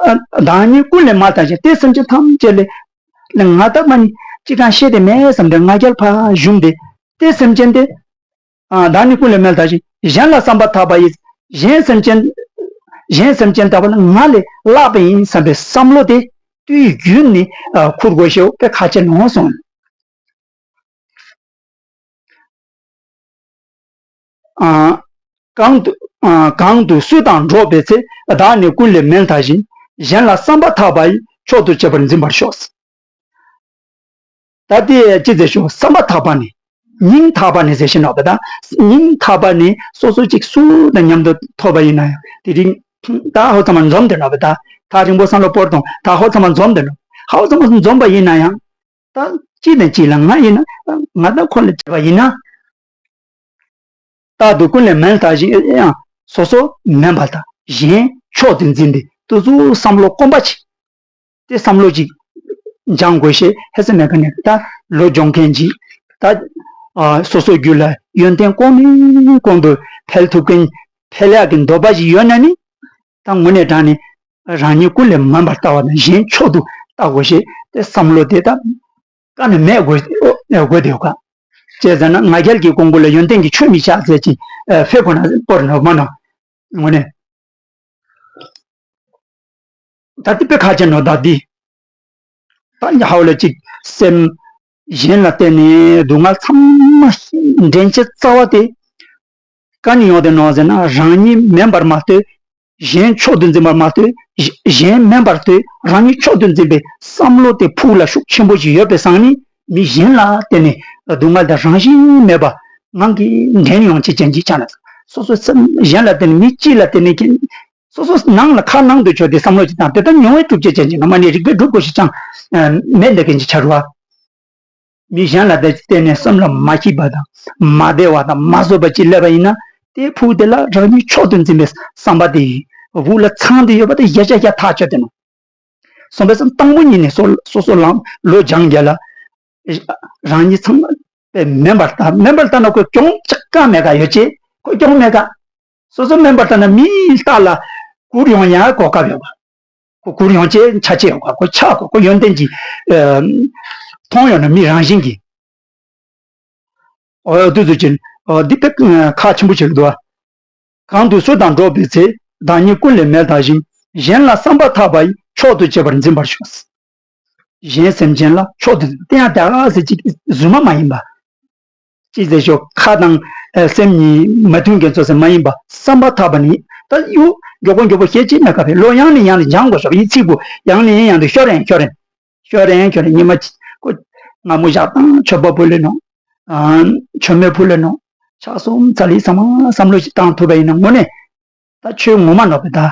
ཨ། བདག་ཉིད་ཀུན་ལས་མེད་ལྟ་ཞིང་། དེ་སེམས་ཅན་ཐམས་ཅད་ལས། ང་ད་མ་ནི་ཅི་གང་ཤེས་དེ་མེད་བསམ་སྟེ་ང་རྒྱལ་ཕར་ཞུམ་སྟེ། དེ་སེམས་ཅན་དེ། ཨ། བདག་ཉིད་ཀུན་ལས་མེད་ལྟ་ཞིང་། གཞན་ལ་བསམ་པ་ཐག་པ་ཡིས། གཞན་སེམས་ཅན། གཞན་སེམས་ཅན་ལྟ་བུ་ལ་ང་ལས་ལྷག་པ་ཡིན་བསམ་པའི་བསམ་བློ་དེ་དུས་རྒྱུན་ནས་ཨ་འཁོར་དགོས་ཤེས་པའི་ཁ་ཆེ་ནོ་གསུངས། ཨ། གང་དུ། ཨ། གང་དུ་སུ་དང་འགྲོགས་པའི་ཚེ། བདག་ནི་ཀུན་ལས་མེད་ལྟ་ཞིང་། གཞན་ལ་བསམ་པ་ཐག་པ་ཡིས། མཆོག་ཏུ་གཅེས་པར་འཛིན་པར་ཤོག། ད་དེ་ཅི་ཟེར་ཞུ། བསམ་པ་ཐག་པ་ནས། སྙིང་ཐག་པ་ནས་ཟེར་ཞིག་ནོ་བ་ད། སྙིང་ཐག་པ་ནས་སོ་སོ་ཅིག་སུ་དང་མཉམ་དུ་ཐུག་པ་ཡིན་ན་ཡང་དེ་རིང་། ད་ཧོ་ཚང་མ་འཛོམས་དེ་ནོ་བ་ད། ཐག་རིང་པོ་བསམ་བློ་སྤོར་དང་ད་ཧོ་ཚང་མ་འཛོམས་དེ་ནོ། ཧོ་ཚང་མ་འཛོམས་པ་ཡིན་ན་ཡང་། ད་གཅིག་དང་གཅིག་ལ་ང་ཡིན་ན་ང་དང་ཁོ་ལ་བྱས་པ་ཡིན་ན། རྟག་ཏུ་ཀུན་ལས་མེད་ལྟ་ཞིང་། ཡང་སོ་སོ་མེད་པར་ལྟ། གཞན་མཆོག་ཏུ་འཛིན་པའི་དུས་སུ་བསམ་བློ་དཀོན་པ་ཅིག། དེ་བསམ་བློ་ཅིག་སྦྱང་དགོས་ཤེས་ཧེ་སེ་མེད་ག་ནས་ད་ལོ་སྦྱོང་མཁན་ཅིག། ད་ཨ་སོ་སོ་རྒྱུད་ལ་ཡོན་ཏན་གོང་ནས་གོང་དུ་འཕེལ་ཐུབ་མཁན། འཕེལ་ཡག་གི་འདོད་པ་ཞིག་ཡོད་ན་ནི། ད་དངོས་གནས་དྲང་ནས་རང་ཉིད་ཀུན་ལས་མེད་པར་ལྟ་བ་དང་གཞན་མཆོག་ཏུ་ལྟ་དགོས་ཤེས་དེ་བསམ་བློ་དེ་ད། ཀ་ནས་མེད་དགོས་དགོས་དེ་ཡོད་ཀ། ཅེས་ཟེར་ན་ང་རྒྱལ་གྱི་ཀོང་བུ་ལ་ཡོན་ཏན་གྱི་ཆོས་མི་ཆགས་ཟེར་གྱི་ཕེ་ཁོ་ན་པོར་ནོ་མ་ནོ། དངོས་གནས། ད་དེ་དཔེ་ཁ་ཅན་ནོ་ད་འདི། ད་ཧའོ་ལ་ཅིག་སེམས་གཞན་ལ་བརྟེན་ནས་སྡུག་བསྔལ་ཚང་མ་འདྲེན་བྱེད་རྩ་བ་དེ། ཀ་ནས་ཡོང་དེ་ནོ་ཟེར་ན་རང་ཉིད་མེད་པར་མ་ལྟོས། གཞན་མཆོག་ཏུ་འཛིན་པར་མ་ལྟོས། གཞན་མེད་པར་ལྟོས། རང་ཉིད་མཆོག་ཏུ་འཛིན་པའི་བསམ་བློ་དེ་ཕུགས་ལ་ཤུགས་ཆེན་པོ་ཞིག་ཡོད་པའི་སང་ནི་མི་གཞན་ལ་བརྟེན་ནས་སྡུག་བསྔལ་དང་རང་བཞིན་མེད་པ་ངང་གིས་འདྲེན་ཡོང་ཆེད་ཅན་གྱི་ཆ་ན། སོ་སོ་སེམས་གཞན་ལ་བརྟེན་ནས་མི་གཅིག་ལ་བརྟེན་ནས་ཀྱང་སོ་སོ་ནང་ལ་ཁ་ནང་དུ་ཆོད་དེ་བསམ་བློ་ཅིག་བཏང་དེ་ལྟར་མྱོང་བའི་གྲུབ་ཆེད་ཅན་གྱི་ནོ་མ་ནི་རིགས་པས་སྒྲུབ་དགོས་ཤེས་ཅང་མེད་འདི་ཀན་གྱི་ཆ་རུ་བ། མི་གཞན་ལ་བརྟེན་ནས་སེམས་ལ་མ་སྐྱིད་པ་དང་མ་བདེ་བ་དང་མ་བཟོད་པ་ཅིག་སླེབས་པ་ཡིན་ན། དེ་ཕུག་དེ་ལ་རང་ཉིད་མཆོག་ཏུ་འཛིན་པའི་བསམ་པ་དེ་ཡིས་དབུགས་ལ་ཚང་དེ་ཡོད་པ་དེ་ཡ་ཅག་ཡ་ཐག་ཆོད་དེ་ནོ། སོང་པས་སམ་དང་པོ་ཉིད་ནས་སོ་སོ་སོ་ལམ་ལོ་སྦྱང་རྒྱ་ལ། རང་ཉིད་ཚང་མ་པས་མེ་འབར་ལྟ་མེ་འབར་ལྟ་ན་ཁོ་གྱོང་ཅག་ག་མེད་ག་ཡོད་ཅེ་ཁོ་གྱོང་མེད་ག་སོ་སོ་མེ་འབར་ལྟ་ན་མིའི་ལྟ་ལ་གུར་ཡོང་ཡ་གོ་སྐབས་ཡོད་པ། ཁོ་གུར་ཡོང་ཅེ་ཆ་ཅེ་ཡོང་ག་ཁོ་ཆ་ཁོ་ཁོ་ཡོན་ཏན་གྱི་མཐོང་ཡོང་ན་མི་རང་བཞིན་གྱི། འོ་དུས་ཚོད་ཅན། འོ་འདི་དཔེ་ཁག་ཆེན་པོ་ཞིག་འདུག་བ། གང་དུ་སུ་དང་འགྲོགས་པའི་ཚེ། བདག་ཉིད་ཀུན་ལས་མེད་ལྟ་ཞིང་། གཞན་ལ་བསམ་པ་ཐག་པ་ཡིས། མཆོག་ཏུ་གཅེས་པར་འཛིན་པར་ཤོག་གཞན་སེམས་ཅན་ལ་མཆོག་ཏུ་འཛིན་པ་དེ་ཡང་དེ་ག་ཟེར་ཅིག་རྫུན་མ་མ་ཡིན་པ། ཅི་ཟེར་ཞོག་ཁ་དང་སེམས་གཉིས་མ་མཐུན་མཁན་ཚོ་ཟེར་མ་ཡིན་པ་བསམ་པ་ཐག་པ་ནི་ད་གཡུ་མགྱོགས་པོ་མགྱོགས་པོ་བཤད་ཅིག་མེད་ག་བས་ལོ་ཡང་ནས་ཡང་ནས་སྦྱང་དགོས་ཤོག་ཡིད་ཚིག་པོ་ཡང་ནས་ཡང་དུ་ཤོར་ཡང་ཤོར་ཡང་། ཤོར་རན་ཤོར་རན་ཉི་མ་གཅིག་ཁོ་སྔ་མོ་ཞག་དང་མཆོད་པ་ཕུལ་ལེ་ནོ། མཆོད་མེ་ཕུལ་ལེ་ནོ། ཕྱག་གསུམ་ཚ་ལི་ཚང་མ་བསམ་བློ་ཞིག་བཏང་ཐུབ་པ་ཡིན་ན་དངོས་གནས་ད་ཆོས་ངོ་མ་ནོ་བེ་ད།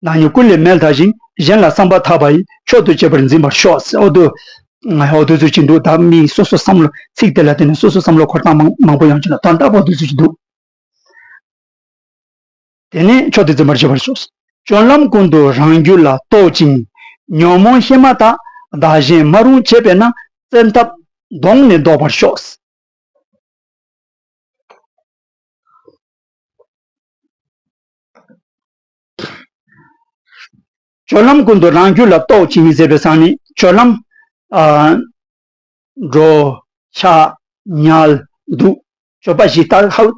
བདག་ཉིད་ཀུན་ལས་མེད་ལྟ་ཞིང་། གཞན་ལ་བསམ་པ་ཐག་པ་ཡིས། མཆོག་ཏུ་གཅེས་པར་འཛིན་པར་ཤོག་ཟེར་འོ་དུ། འོ་དུ་ཚོ་ཅི་འདུག་ད་མི་སོ་སོ་བསམ་བློ་ཚིག་དེ་ལ་བརྟེན་ནས་སོ་སོ་བསམ་བློ་འཁོར་སྟངས་མང་མང་པོ་ཡོང་ཅི་ན་དོན་དག་པོ་དུ་ཚོ་ཅི་འདུག་དེ་ནས་མཆོག་ཏུ་འཛིན་པར་བྱེད་པར་ཤོག་སྤྱོད་ལམ་ཀུན་ཏུ་རང་རྒྱུད་ལ་རྟོག་ཅིང་། ཉོན་མོངས་སྐྱེས་མ་ཐག་བདག་གཞན་མ་རུངས་བྱས་པས་ན། བཙན་ཐབས་གདོང་ནས་བཟློག་པར་ཤོག་སྤྱོད་ལམ་ཀུན་ཏུ་རང་རྒྱུད་ལ་རྟོག་ཅིང་ཟེར་བའི་ས་ནི་སྤྱོད་ལམ། ཨ། འགྲོ། འཆག་ཉལ། འདུག་སྤྱོད་པ་བཞི་ལྟར་ཧ།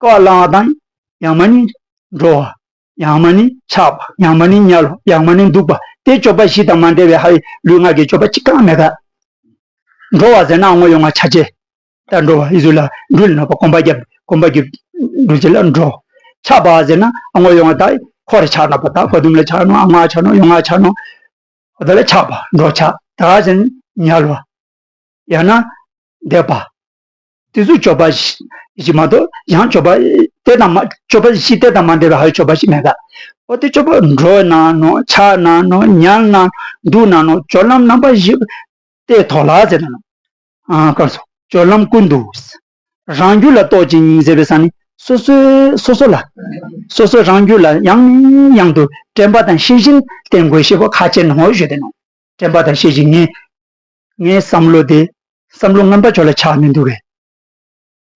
ཀ་བ་ལང་བ་དང་། ཡང་མ་ནི་འགྲོ་བ། ཡང་མ་ནི་འཆག་པ། ཡང་མ་ནི་ཉལ་བ། ཡང་མ་ནི་འདུག་པ་དེ་སྤྱོད་པ་བཞི་དང་མ་འབྲེལ་བའི་ཧའི་ལུས་ངག་གི་སྤྱོད་པ་གཅིག་ཀྱང་མེད་ཀ་འགྲོ་བ་ཟེར་ན་ཨ་ངོ་ཡོང་བ་ཆ་ཆེ། ད་འགྲོ་བ་ཡི་ཟུར་ལ་འགྲུལ་ནོ་པ་གོམ་པ་རྒྱབ་གོམ་པ་རྒྱབ་འགྲུལ་ཅེ་ལ་འགྲོ། འཆག་པ་ཟེར་ན་ཨ་ངོ་ཡོང་བ་ད་ཁོ་རེ་ཆགས་ནོ་པ་ད་ཁོ་དུམ་ལ་ཆགས་ནོ་ཨ་ང་ཆགས་ནོ་ཡོང་ང་ཆགས་ནོ། ད་ལ་ཆགས་པ་འགྲོ་ཆགས་ད་ཟེར་ན་ཉལ་བ། ཡང་ན་བསྡད་པ། དེ་ཚོ་སྤྱོད་པ་ཞིག་མ་གཏོགས་ཡང་སྤྱོད་པ་དེ་དང་མ་སྤྱོད་པ་ཞིག་དེ་དང་མ་འབྲེལ་བའི་ཧ་ཡོད་སྤྱོད་པ་ཞིག་མེད་ཀ་འོ་དེ་སྤྱོད་པ་འགྲོ་ན་ནོ་ཆགས་ན་ནོ་ཉལ་ན་འདུག་ན་ནོ་སྤྱོད་ལམ་རྣམ་པ་བཞི་དེ་ཐོག་ལ་ཟེར་ན་ནོ། ཨ་ཀར་སོ་སྤྱོད་ལམ་ཀུན་ཏུ། རང་རྒྱུད་ལ་རྟོག་ཅིང་ཟེར་བའི་ས་ནི་སོ་སོའི་སོ་སོ་ལ། སོ་སོའི་རང་རྒྱུད་ལ་ཡང་ནས་ཡང་དུ་དྲན་པ་དང་ཤེས་བཞིན་བསྟེན་དགོས་ཞེས་པ་ཁ་ཆེ་ནོ་ཞུ་དེ་ནོ། དྲན་པ་དང་ཤེས་བཞིན་ངས། ངའི་བསམ་བློ་དེ་བསམ་བློ་ངན་པ་ཅོག་ལ་ཆགས་མི་འདུག་གས།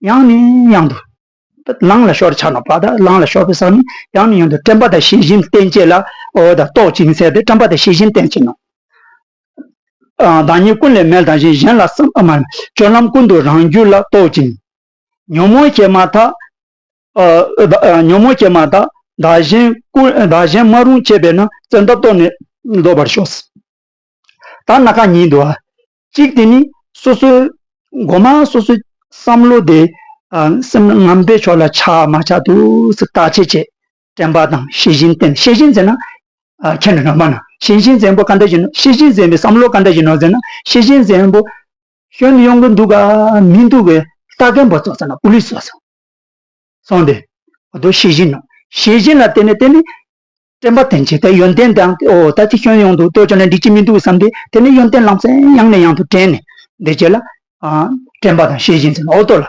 ཡང་ནས་ཡང་དུ། ལང་ལ་ཤོར་ཆགས་ན་པ་ད་ལང་ལ་ཤོར་བའི་ས་ནི་ཡང་ནས་ཡང་དུ་དྲན་པ་དང་ཤེས་བཞིན་བསྟེན་བྱེད་ལ་འོ་ད་རྟོག་ཅིང་ཟེར་ཏེ་དྲན་པ་དང་ཤེས་བཞིན་བསྟེན་བྱེད་ནོ། ཨ་བདག་ཉིད་ཀུན་ལས་མེད་ལྟ་ཞིང་གཞན་ལ་བསམ་ཨ་མ་སྤྱོད་ལམ་ཀུན་ཏུ་རང་རྒྱུད་ལ་རྟོག་ཅིང་། ཉོན་མོངས་སྐྱེས་མ་ཐག་ཨ་ཨ་ཉོན་མོངས་སྐྱེས་མ་ཐག་བདག་གཞན་ཀུན་བདག་གཞན་མ་རུངས་བྱས་པས་ན་བཙན་ཐབས་གདོང་ནས་བཟློག་པར་ཤོག་ད་སྣ་ཁ་གཉིས་འདུག་ཨ། གཅིག་དེ་ནི་སོ་སོའི་མགོ་མ་སོ་སོའི་བསམ་བློ་དེ་ཨ་སེམས་ངན་པའི་ཕྱོགས་ལ་ཆགས་མ་ཆགས་འདུག་སེ་བརྟག་དཔྱད་བྱེད། དྲན་པ་དང་ཤེས་བཞིན་བསྟེན་ཤེས་བཞིན་ཟེར་ན་ཨ་ཁྱེད་ནི་རང་མ་ན་ཤེས་བཞིན་ཟེར་པོ་ག་འདྲ་ཞིག་ནོ་ཤེས་བཞིན་ཟེར་པའི་བསམ་བློ་ག་འདྲ་ཞིག་ནོ་ཟེར་ན་ཤེས་བཞིན་ཟེར་པོ་སྐྱོན་ཡོང་གི་འདུག་ག་མི་འདུག་གས་ལྟ་མཁན་པོ་ཚོ་ཟེར་ན་པུ་ལིས་ཚོ་ཟེར། སོང་སྟེ། འོ་དོ་ཤེས་བཞིན་ནོ། ཤེས་བཞིན་ལ་བརྟེན་ནས་བརྟེན་ནས། དྲན་པ་བསྟེན་བྱེད་དེ་ཡོན་ཏན་དང་ཨོ་ད་དེ་སྐྱོན་ཡོང་འདུག་ལྟོས་བྱས་ན་འགྲིག་གི་མི་འདུག་བསམ་སྟེ་དེ་ནས་ཡོན་ཏན་ལམ་སེང་ཡང་ནས་ཡང་དུ་དྲན་ནས་འདི་བྱེད་ལ། ཨ་དྲན་པ་དང་ཤེས་བཞིན་ཟེར་ན་འོ་དོ་ལ།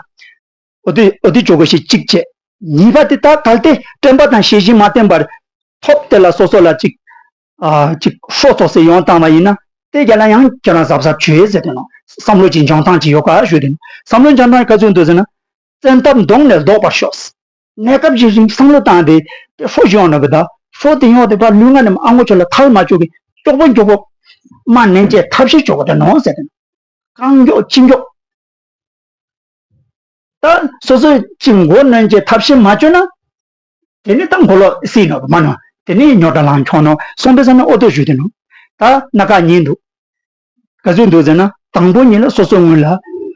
འོ་དེ་འོ་དེ་ཅོ་གོ་ཤེས་གཅིག་བྱས། གཉིས་པ་དེ་ད་གལ་ཏེ་དྲན་པ་དང་ཤེས་བཞིན་མ་བསྟེན་པར། ཐོབ་དེ་ལ་སོ་སོ་ལ་གཅིག་ཨ་གཅིག་ཧྲོ་ཐོག་སེ་ཡོང་བཏང་བ་ཡིན་ན་དེ་རྒྱ་ལ་ཡང་ཁྱེད་རང་གཟབ་གཟབ་བྱོས་ཟེར་དེ་ནོ། བསམ་བློ་གཅིག་འཇོང་སྟངས་གཅིག་ཡོད་ག་ཞུ་དེ་ནོ། བསམ་བློ་འཇོང་སྟངས་ག་ཚོད་འདུག་ཟེར་ན། བཙན་ཐབས་གདོང་ནས་བཟློག་པར་ཤོག་གནས་སྐབས་ཀྱི་རིང་བསམ་བློ་བཏང་སྟེ་དེ་ཧྲོ་ཞིག་ཡོང་ནོ་བེ་ད་ཧྲོ་དེ་ཡོང་དེ་བར་ལུས་ངག་ནས་ཨ་ངོ་ཆོ་ལ་ཐར་མ་བཅུག་གི་ཅོག་པོ་ཅོག་པོ་མ་ནན་ཅེས་ཐབས་ཤེས་ཅོག་པོ་དེ་ནོ་ཟེར་དེ་ནོ། རྐང་མགྱོགས་ཅི་མགྱོགས། ད་སོ་སོའི་ཅི་མགོ་གནོན་གྱི་ཐབས་ཤེས་མ་བཅོས་ན། དེ་ནི་ད་མགོ་ལོག་སྲིད་ནོ་མ་ནོ། དེ་ནི་ཉོ་གྲ་ལང་ཁྱོང་ནོ་སོང་པའི་ས་ན་ཨོ་ཏོ་ཞུ་དེ་ནོ། ད་སྣ་ཁ་གཉིས་འདུག་ག་ཚོད་འདུག་ཟེར་ན་དང་པོ་ཉིད་ལ་སོ་སོ་ངོས་ལ་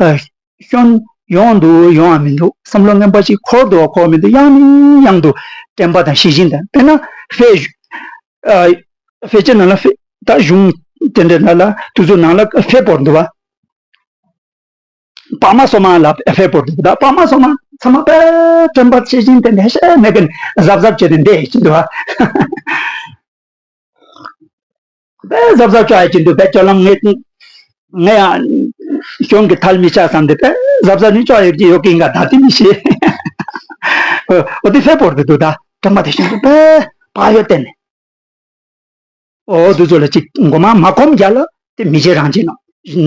ཨ་སྐྱོན་ཡོང་འདུག་ཡོང་བ་མི་འདུག་བསམ་བློ་ངན་པ་ཞིག་འཁོར་འདུག་བ་འཁོར་མི་འདུག་ཡང་ནས་ཡང་དུ་དྲན་པ་དང་ཤེས་བཞིན་དང་དཔེར་ན་ཧྥེ་ཨ་ཧྥེ་ཅན་ནང་ལ་ཧྥེ་ད་གཞུང་དེ་འདྲ་ནང་ལ་དུས་ཚོད་ནང་ལ་ཧྥེ་བོར་འདུག་བ། པགས་མ་སོ་མ་ལ་ཕེབས་པོ་འདུག་ད་པགས་མ་སོ་མ་ཚང་མ་དཔེ་དྲན་པ་ཤེས་བཞིན་དེ་འདྲ་ཤེས་མེད་ཀྱིན་གཟབ་གཟབ་བྱས་ཏེ་འདས་ཀྱི་འདུག་ཨ། དཔེ་གཟབ་གཟབ་བྱ་ཡ་ཀྱི་འདུག་དཔེ་སྤྱོད་ལམ་ངས་ངས་ཡང་གཞུང་གི་ཐལ་མི་ཆགས་བསམ་སྟེ་དཔེ་གཟབ་གཟབ་ནི་བྱ་ཡོད་ཀྱི་ཡོད་ཀྱིན་ག་ད་དེ་མི་ཤེས། ཨོ་དེ་ཧེ་བོར་དུ་འདུག་ད་དྲན་པ་དེ་བཞིན་དུ་པས་བག་ཡོད་བསྟན་ནས། ཨོ་དུ་ཚོ་ལ་ཅིག་མགོ་མ་མ་གོམས་རྒྱ་ལ་དེ་མི་བྱེད་རང་བྱེད་ནོ།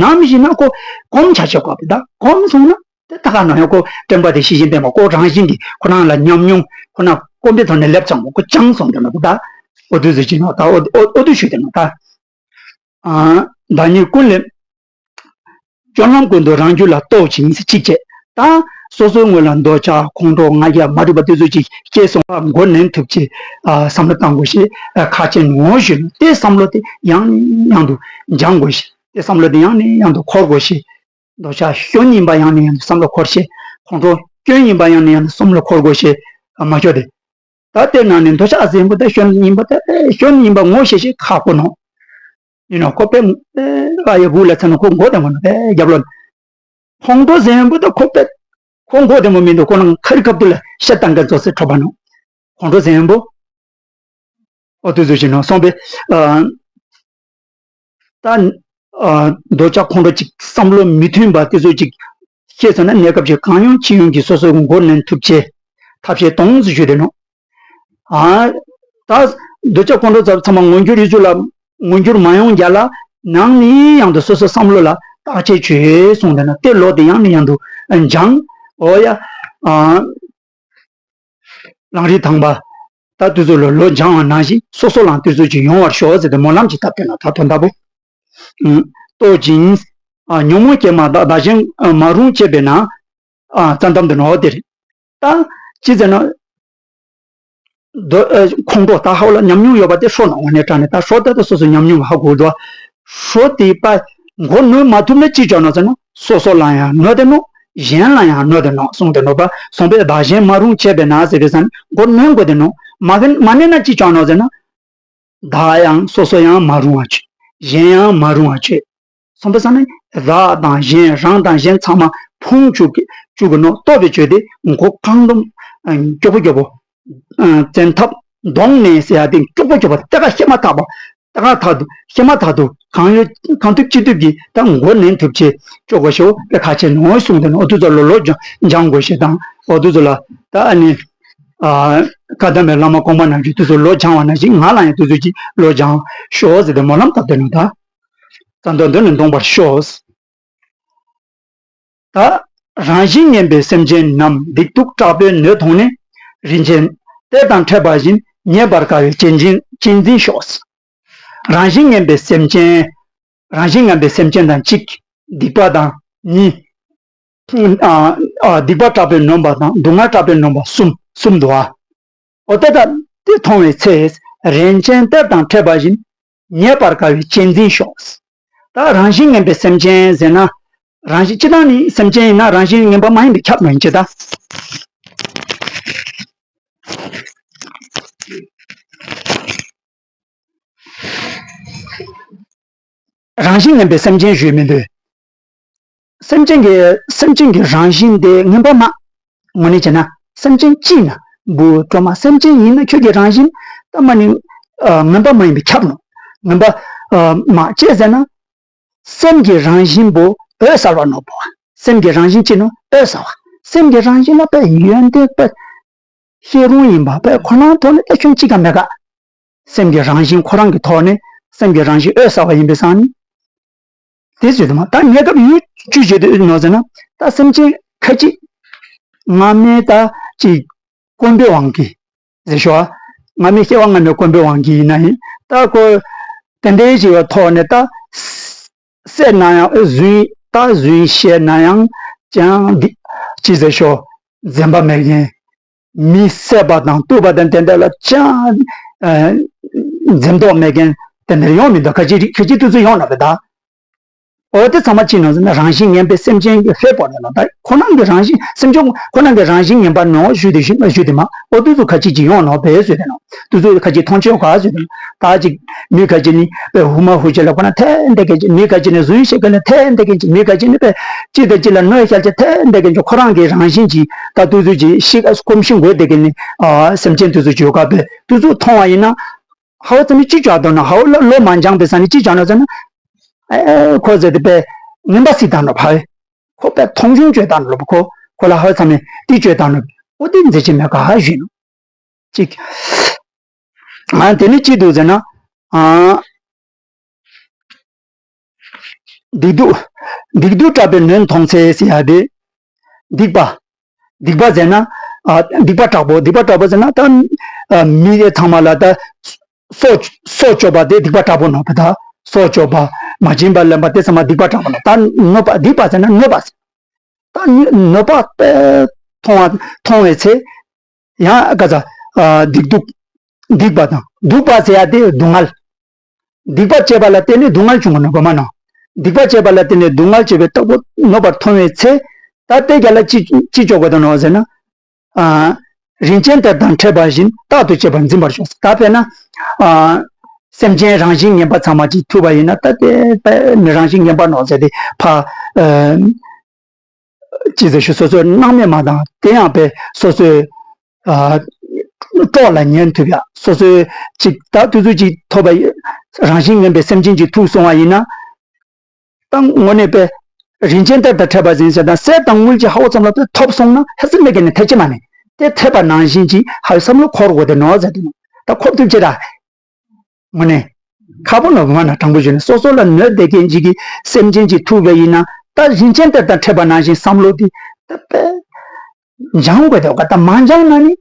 ནམ་ཞིག་ན་ཁོ་གོམས་ཆ་ཆོག་གོ་བ་ད་གོམས་སོང་ན་དེ་ད་ག་ནང་ཡང་ཁོ་དྲན་པ་དེ་ཤེས་བཞིན་བསྟན་པ་ཁོ་རང་བཞིན་གྱིས་ཁོ་རང་ལ་ཉམས་མྱོང་ཁོ་ན་གོམས་པའི་ཐོག་ནས་སླེབས་ཙང་ཁོ་ཅང་སོང་དེ་ནོ་ད། ཨོ་དུ་ཚོ་ཅི་ནོ་ད་ཨོ་ཨོ་ཨོ་དུ་ཞུ་དེ་ནོ་ད། ཨ་བདག་ཉིད་ཀུན་ལས། སྤྱོད་ལམ་ཀུན་ཏུ་རང་རྒྱུད་ལ་རྟོག་ཅིང་གཅིག་བྱས། ད་སོ་སོའི་ངོས་ལ་འདོད་ཆགས་ཁོང་ཁྲོ་ང་རྒྱལ་མ་འགྲུབ་པ་དེ་ཚོ་ཅིག་སྐྱེས་སོང་བ་མགོ་ནོན་ཐུབ་ཅེས་ཨ་བསམ་བློ་བཏང་དགོས་ཤེས་ཨ་ཁ་ཆེ་ངོ་ཞུ་ལ་དེ་བསམ་བློ་དེ་ཡང་ནས་ཡང་དུ་སྦྱང་དགོས་ཤེས་དེ་བསམ་བློ་དེ་ཡང་ནས་ཡང་དུ་འཁོར་དགོས་ཤེས། འདོད་ཆགས་སྐྱོན་ཡིན་པ་ཡང་ནས་ཡང་དུ་བསམ་བློ་འཁོར་ཤེས། ཁོང་ཁྲོ་སྐྱོན་ཡིན་པ་ཡང་ནས་ཡང་དུ་བསམ་བློ་འཁོར་དགོས་ཤེས་མ་ཤོར་ཏེ། ད་དེ་ནང་ནས་འདོད་ཆགས་ཟེར་བོ་ད་སྐྱོན་ཡིན་པ་ད་སྐྱོན་ཡིན་པ་ངོ་ཤེས་ཤེས་ཁག་པོ་ནོ། ཡིན་ནོ་ཁོ་པས་ཨ་ཡ་གུ་ལ་ཚ་ན་ཁོ་མགོ་དེ་མོ་ནོ་པས་རྒྱབ་ལོ། ཁོང་ཁྲོ་ཟེར་བོ་ད་ཁོ་པས་ཁོ་མགོ་དེ་མོ་མིན་འདུག་ཁོ་ནང་ཁ་རི་ཁབ་ཏུ་ལ་ཤ་བཏང་ག་ཚོ་སེ་ཁྲོ་པ་ནོ། ཁོང་ཁྲོ་ཟེར་བོ། ཨོ་དུ་ཚོ་ཞིག་ནོ་སོང་པས་ཨ། ད་ཨ་འདོད་ཆགས་ཁོང་ཁྲོ་ཅིག་བསམ་བློ་མི་མཐུན་པ་དེ་ཚོ་ཅིག་སྐྱེས་སོང་ན་གནས་སྐབས་ཅིག་གང་ཡོང་ཅི་ཡོང་གིས་སོ་སོའི་མགོ་ནོན་ཐུབ་ཆེད་ཐབས་ཤེས་གཏོང་ཟེར་ཞུ་དེ་ནོ། ཨ་ད་འདོད་ཆགས་ཁོང་ཁྲོ་ཚ་ཚང་མ་མངོན་འགྱུར་ཡོད་ཚུལ་ལ་མངོན་འགྱུར་མ་ཡོང་རྒྱ་ལ་ནང་ནས་ཡང་དུ་སོ་སོ་བསམ་བློ་ལ་བརྟག་དཔྱད་བྱོས་གསུངས་དེ་ནོ་དེ་ལོ་དེ་ཡང་ནས་ཡང་དུ་སྦྱང་། ཨོ་ཡ་ཨ། ལམ་རིམ་དང་པ། ད་དུས་ཚོད་ལ་ལོ་སྦྱང་བ་ནང་བཞིན་སོ་སོ་ལའང་དུས་ཚོད་ཅིག་ཡོང་བར་ཤོག་ཟེར་ཏེ་སྨོན་ལམ་ཅིག་བཏབ་སྟེ་ན་ད་དོན་དག་པོ། ཨུ། རྟོག་ཅིང་། ཨ་ཉོན་མོངས་སྐྱེས་མ་དག་བདག་གཞན་མ་རུངས་བྱས་པས་ན། ཨ་རྩ་འདམ་དུ་ནོར་དེ་རེད། ད་ཅི་ཟེར་ན། འདོད་ཨ་ཁོང་ཁྲོ་ད་ཧའོ་ལ་ཉམས་མྱོང་ཡོད་པ་དེ་ཧྲོ་ནང་ངོ་ནས་དྲངས་ནས་ད་ཧྲོ་ད་ད་སོ་སོ་ཉམས་མྱོང་གི་ཧ་གོ་འདུག་ཧྲོ་དེ་པ་མགོ་གནོན་མ་ཐུབ་ན་ཅི་བྱ་ནོ་ཟེར་ན་སོ་སོ་ལ་ཡང་གནོད་དེ་ནོ། གཞན་ལ་ཡང་གནོད་དེ་ནོ་གསུངས་ཏེ་ནོ་པ་སོང་པས་བདག་གཞན་མ་རུངས་བྱས་པས་ན་ཟེར་བའི་ས་ནས་མགོ་གནོན་དགོས་དེ་ནོ། མ་གན་མ་གནོན་ན་ཅི་བྱ་ནོ་ཟེར་ན། བདག་ཡང་སོ་སོ་ཡང་མ་རུང་བ་བྱེད། གཞན་ཡང་མ་རུང་བ་བྱེད། སོང་པའི་ས་ནས་བདག་དང་གཞན་རང་དང་གཞན་ཚང་མ་ཕུང་བཅུག་གི་བཅུག་གི་ནོ་རྟོག་པའི་ཆོས་དེ་མགོ་རྐང་འདོམ་མགྱོགས་པོ་མགྱོགས་པོ། བཙན་ཐབས་གདོང་ནས་ཟེར་ཡ་དེ་མགྱོགས་པོ་མགྱོགས་པོ་ལྟ་ག་ཤེས་མ་ཐག་པ། ལྟ་ག་ཐག་ཏུ་ཤེས་མ་ཐག་ཏུ་གང་ཡོད་གང་ཐུབ་ཅི་ཐུབ་ཀྱིས་ད་མགོ་ནན་ཐུབ་ཆེ་བཅོ་དགོས་ཤེས་པའི་ཁ་ཆེ་ནོ་གསུངས་ཏེ་ནོ། འོ་དུ་ཚོ་ལོ་ལོ་སྦྱང་དགོས་ཤེས་དང་འོ་དུ་ཚོ་ལ་ད་ཨ་ནི་ཨ་བཀའ་གདམས་པའི་བླ་མ་གོང་མ་རྣམས་ཀྱིས་དུ་ཚོ་ལོ་སྦྱང་བ་ནང་བཞིན་ང་ལ་ཡང་དུ་ཚོ་ཀྱིས་ལོ་སྦྱང་ཤོག་ཟེར་ཏེ་སྨོན་ལམ་བཏབ་སྟེ་ནོ། ད་རྩ་མདོ་འདི་ནི་འདོང་པར་ཤོག་ད་རང་བཞིན་ངན་པའི་སེམས་ཅན་རྣམས་སྡིག་སྡུག་དྲག་པོས་གནོད་མཐོང་ནས། རིན་ཆེན་གཏེར་དང་འཕྲད་པ་བཞིན་ཉེས་པར་དཀའ་བའི་གཅེས་འཛིན་གཅེས་འཛིན་ཤོག་རང་བཞིན་ངན་པའི་སེམས་ཅན། རང་བཞིན་ངན་པའི་སེམས་ཅན་དང་གཅིག་སྡིག་པ་དང་གཉིས། ཨ་ཨ་སྡིག་པ་དྲག་པོས་ནོན་པ་དང་སྡུག་བསྔལ་དྲག་པོས་ནོན་པ་གསུམ་གསུམ་འདུག་ཨ། འོ་ད་ལྟ་དེ་མཐོང་བའི་ཚེ། རིན་ཆེན་གཏེར་དང་འཕྲད་པ་བཞིན། ཉེས་པར་དཀའ་བའི་གཅེས་འཛིན་ཤོག་ད་རང་བཞིན་ངན་པའི་སེམས་ཅན་ཟེར་ན། རང་བཞིན་སྤྱི་བཏང་ནི་སེམས་ཅན་ཡིན་ན་རང་བཞིན་ངན་པ་མ་ཡིན་པའི་ཁྱབ་ནོ་ཡིན་ཅེ་ད། རང་བཞིན་ངན་པའི་སེམས་ཅན་ཞུས་མི་འདུག་སེམས་ཅན་གྱི་སེམས་ཅན་གྱི་རང་བཞིན་དེ་ངན་པ་མ། དངོས་གནས་བྱས་ན་སེམས་ཅན་ཅི་ཡིན་ན་འབུ་གྲོག་མ་སེམས་ཅན་ཡིན་ན་ཁྱོད་ཀྱི་རང་བཞིན་ད་མ་ནི་ངན་པ་མ་ཡིན་པའི་ཁྱབ་ནོ། ངན་པ་མ་ཅེས་ཟེར་ན། སེམས་ཀྱི་རང་བཞིན་པོ་འོད་གསལ་བ་ནོ་པོ། སེམས་ཀྱི་རང་བཞིན་ཅི་ནོ་འོད་གསལ་བ། སེམས་ཀྱི་རང་བཞིན་ལ་པའི་ཡོན་ཏན་པའི་ཤེས་རུང་ཡིན་པ་པའི་ཁོ་ན་ཐོག་ནས་ད་ཁྱོད་ཅི་ག་མེད་ག་སེམས་ཀྱི་རང་བཞིན་ཁོ་རང་གི་ཐོག་ནས་སེམས་ཀྱི་རང་བཞིན་འོད་གསལ་བ་ཡིན་པའི་སང་ནི། དེ་ཟེར་དུ་མ་ད་གནས་སྐབས་ཡུལ་བཅུ་བརྗོད་དུ་ནོ་ཟེར་ན་ད་སེམས་ཅན་ཁ་ཅིག་སྔ་མའི་ད་ཅིག་གོམས་པའི་དབང་གིས་ཟེར་ཤོག་སྔ་མའི་སྐྱེ་བ་སྔ་མའི་གོམས་པའི་དབང་གིས་ཡིན་ན་ཡིན་ད་ཁོ་དེ་འདྲའི་ཞིག་པའི་ཐོག་ནས་ད་བསད་ན་ཡང་རྫུན་ད་རྫུན་བཤད་ན་ཡང་ཅང་འདི་ཅི་ཟེར་ཤོག་འཛེམ་པ་མེད་མཁན། མི་བསད་པ་དང་གཏུབ་པ་དང་དེ་འདྲ་ལ་ཅང་ཨ་འཛེམ་དོགས་མེད་མཁན་དེ་འདྲ་ཡོང་མི་འདུག་ཁ་ཅིག་ཁ་ཅིག་དུས་ཚོད་ཡོང་ན་བས་ད། འོ་དེ་ཚང་མ་ཅི་ནོ་ཟེར་ན་རང་བཞིན་ངན་པའི་སེམས་ཅན་གྱི་ཧེ་པོ་ནས་ནོ་ད་ཁོ་རང་གི་རང་བཞིན་སེམས་བྱུང་ཁོ་རང་གི་རང་བཞིན་ངན་པ་ནོ་ཞུ་དེ་ཞུ་ཞུ་དེ་མ་འོ་དུས་ཚོད་ཁ་ཅིག་ཅིག་ཡོང་ནོ་བས་ཟེར་དེ་ནོ། དུས་ཚོད་ཁ་ཅིག་མཐོང་ཆོས་ག་ཟེར་དེ་ནོ། ད་ཅིག་མི་ཁ་ཅིག་ནི་པའི་ཧུ་མ་ཧུ་ཅེ་ལ་ཁོ་ན་ཐལ་འདེགས་མཁན་ཅིག་མི་ཁ་ཅིག་ནི་རྫུན་བཤད་མཁན་ལ་ཐལ་འདེགས་མཁན་ཅིག་མི་ཁ་ཅིག་ནི་པའི་ཅི་དང་ཅི་ལ་གནོད་བཤད་ཅེ་ཐལ་འདེགས་མཁན་ཅིག་ཁོ་རང་གི་རང་བཞིན་ཅིག་ད་དུས་ཚོད་ཅིག་ཤི་སྐོམ་ཤི་འགོས་བསྡད་མཁན་ནི་ཨ་སེམས་ཅན་དུས་ཚོད་ཅིག་ཡོད་ག་པས་དུས་ཚོད་མཐོང་བ་ཡིན་ན། ཧའོ་ཙམ་ཅིག་ཅོ་དོ་ན་ཧའོ་ལ་ལོ་མ་འཇང་པའི་ས་ནི་ཅིག་ཅོ་ན་ཟེར་ན། ཨེ་ཁོ་ཟེར་ཏེ་པས་ངན་པ་སྲིད་དང་ནོ་བ། ཁོ་པས་མཐོང་ཆུང་ཅོ་དང་ནོ་ཁོ་ཁོ་ལ་ཧའོ་ཙམ་ཏི་ཅོ་དང་ནོ། ཨོ་དེ་མཛད་ཀྱི་མེད་ག་ཞུས་ནོ། གཅིག་ཨ་དེ་ནི་གཅིག་འདུག་ཟེར་ན། ཨ་སྡིག་སྡུག་སྡིག་སྡུག་དྲག་པོས་གནོད་མཐོང་ཚེ་ཟེར་ཡ་དེ། སྡིག་པ། སྡིག་པ་ཟེར་ན། ཨ་སྡིག་པ་དྲག་པོ་སྡིག་པ་དྲག་པོ་ཟེར་ན་ད། ཨ་མི་ཚང་མ་ལ་ད། སྲོག་སྲོག་གཅོད་པ་དེ་སྡིག་པ་དྲག་པོ་ནོ་བ་ད། སྲོག་གཅོད་པ། མ་བྱིན་པ་ལེན་པ་དེ་ཚང་མ་སྡིག་པ་དྲག་པོ་ནོ། ད་གནོད་པ་སྡིག་པ་ཟེར་ན་གནོད་པ་ཟེར། ད་གནོད་པ་དཔེ་མཐོང་བ་མཐོང་བའི་ཚེ། ཡང་ག་ཚ། ཨ་སྡིག་སྡུག་སྡིག་པ་དང་སྡུག་པ་ཟེར་ཡ་དེ་སྡུག་བསྔལ། སྡིག་པ་བྱས་པ་ལ་བརྟེན་ནས་སྡུག་བསྔལ་བྱུང་གི་ནོ་གོ་མ་ནོ། སྡིག་པ་བྱས་པ་ལ་བརྟེན་ནས་སྡུག་བསྔལ་བྱས་པའི་རྟག་པར་གནོད་པར་མཐོང་བའི་ཚེ། ད་དེ་རྒྱ་ལ་ཅི་ཅི་ལྕོགས་དགོས་དོ་ནོ་ཟེར་ན། ཨ། རིན་ཆེན་གཏེར་དང་འཕྲད་པ་བཞིན་རྟག་ཏུ་གཅེས་པར་འཛིན་པར་ཤོག་ད་དཔེར་ན། ཨ། སེམས་ཅན་རང་བཞིན་ངན་པ་ཚང་མ་ཅིག་ཐུག་པ་ཡིན་ན་ད་དེ་དཔེ་མི་རང་བཞིན་ངན་པ་ནོ་ཟེར་ཏེ་ཕ། ཨ། ཅི་ཟེར་ཞུ་སོ་སོའི་སྣང་མེད་མ་དང་དེ་ཡང་དཔེ་སོ་སོའི། ཨ། སྲོག་ལ་ཉེན་ཐུབ་ཡ་སོ་སོའི་ཅིག་ད་དུས་ཚོད་ཅིག་ཐོབ་པ་ཡི་རང་བཞིན་ངན་པའི་སེམས་ཅན་ཅིག་ཐུག་སོང་བ་ཡིན་ན། ད་དངོས་གནས་པའི་རིན་ཆེན་གཏེར་དང་འཕྲད་པ་ཟིན་ཟེར་དང་གསེར་དང་དངུལ་གྱི་ཧ་བོ་ཙམ་ལ་ཐོབ་སོང་ན་ཧ་སི་མེད་ཀྱི་ནས་ཐེག་ཆེ་མ་ནས་དེ་ཐེབས་པ་ནང་བཞིན་གྱི་ཧ་བའི་བསམ་བློ་འཁོར་དགོས་དེ་ནོ་ཟེར་དུ་ད་འཁོར་ཐུབ་ཅི་ར། དངོས་གནས། ཁ་པོ་ནོ་མ་ན་དྲང་པོ་བྱས་ན་སོ་སོ་ལ་གནོད་བསྡད་མཁན་ཅིག་གི་སེམས་ཅན་ཅིག་ཐུག་པ་ཡིན་ན་ད་རིན་ཆེན་གཏེར་དང་འཕྲད་པ་ནང་བཞིན་བསམ་བློ་དེ་ད་པས། སྦྱང་དགོས་དེ་ག་ད་མ་སྦྱང་ན་ནི།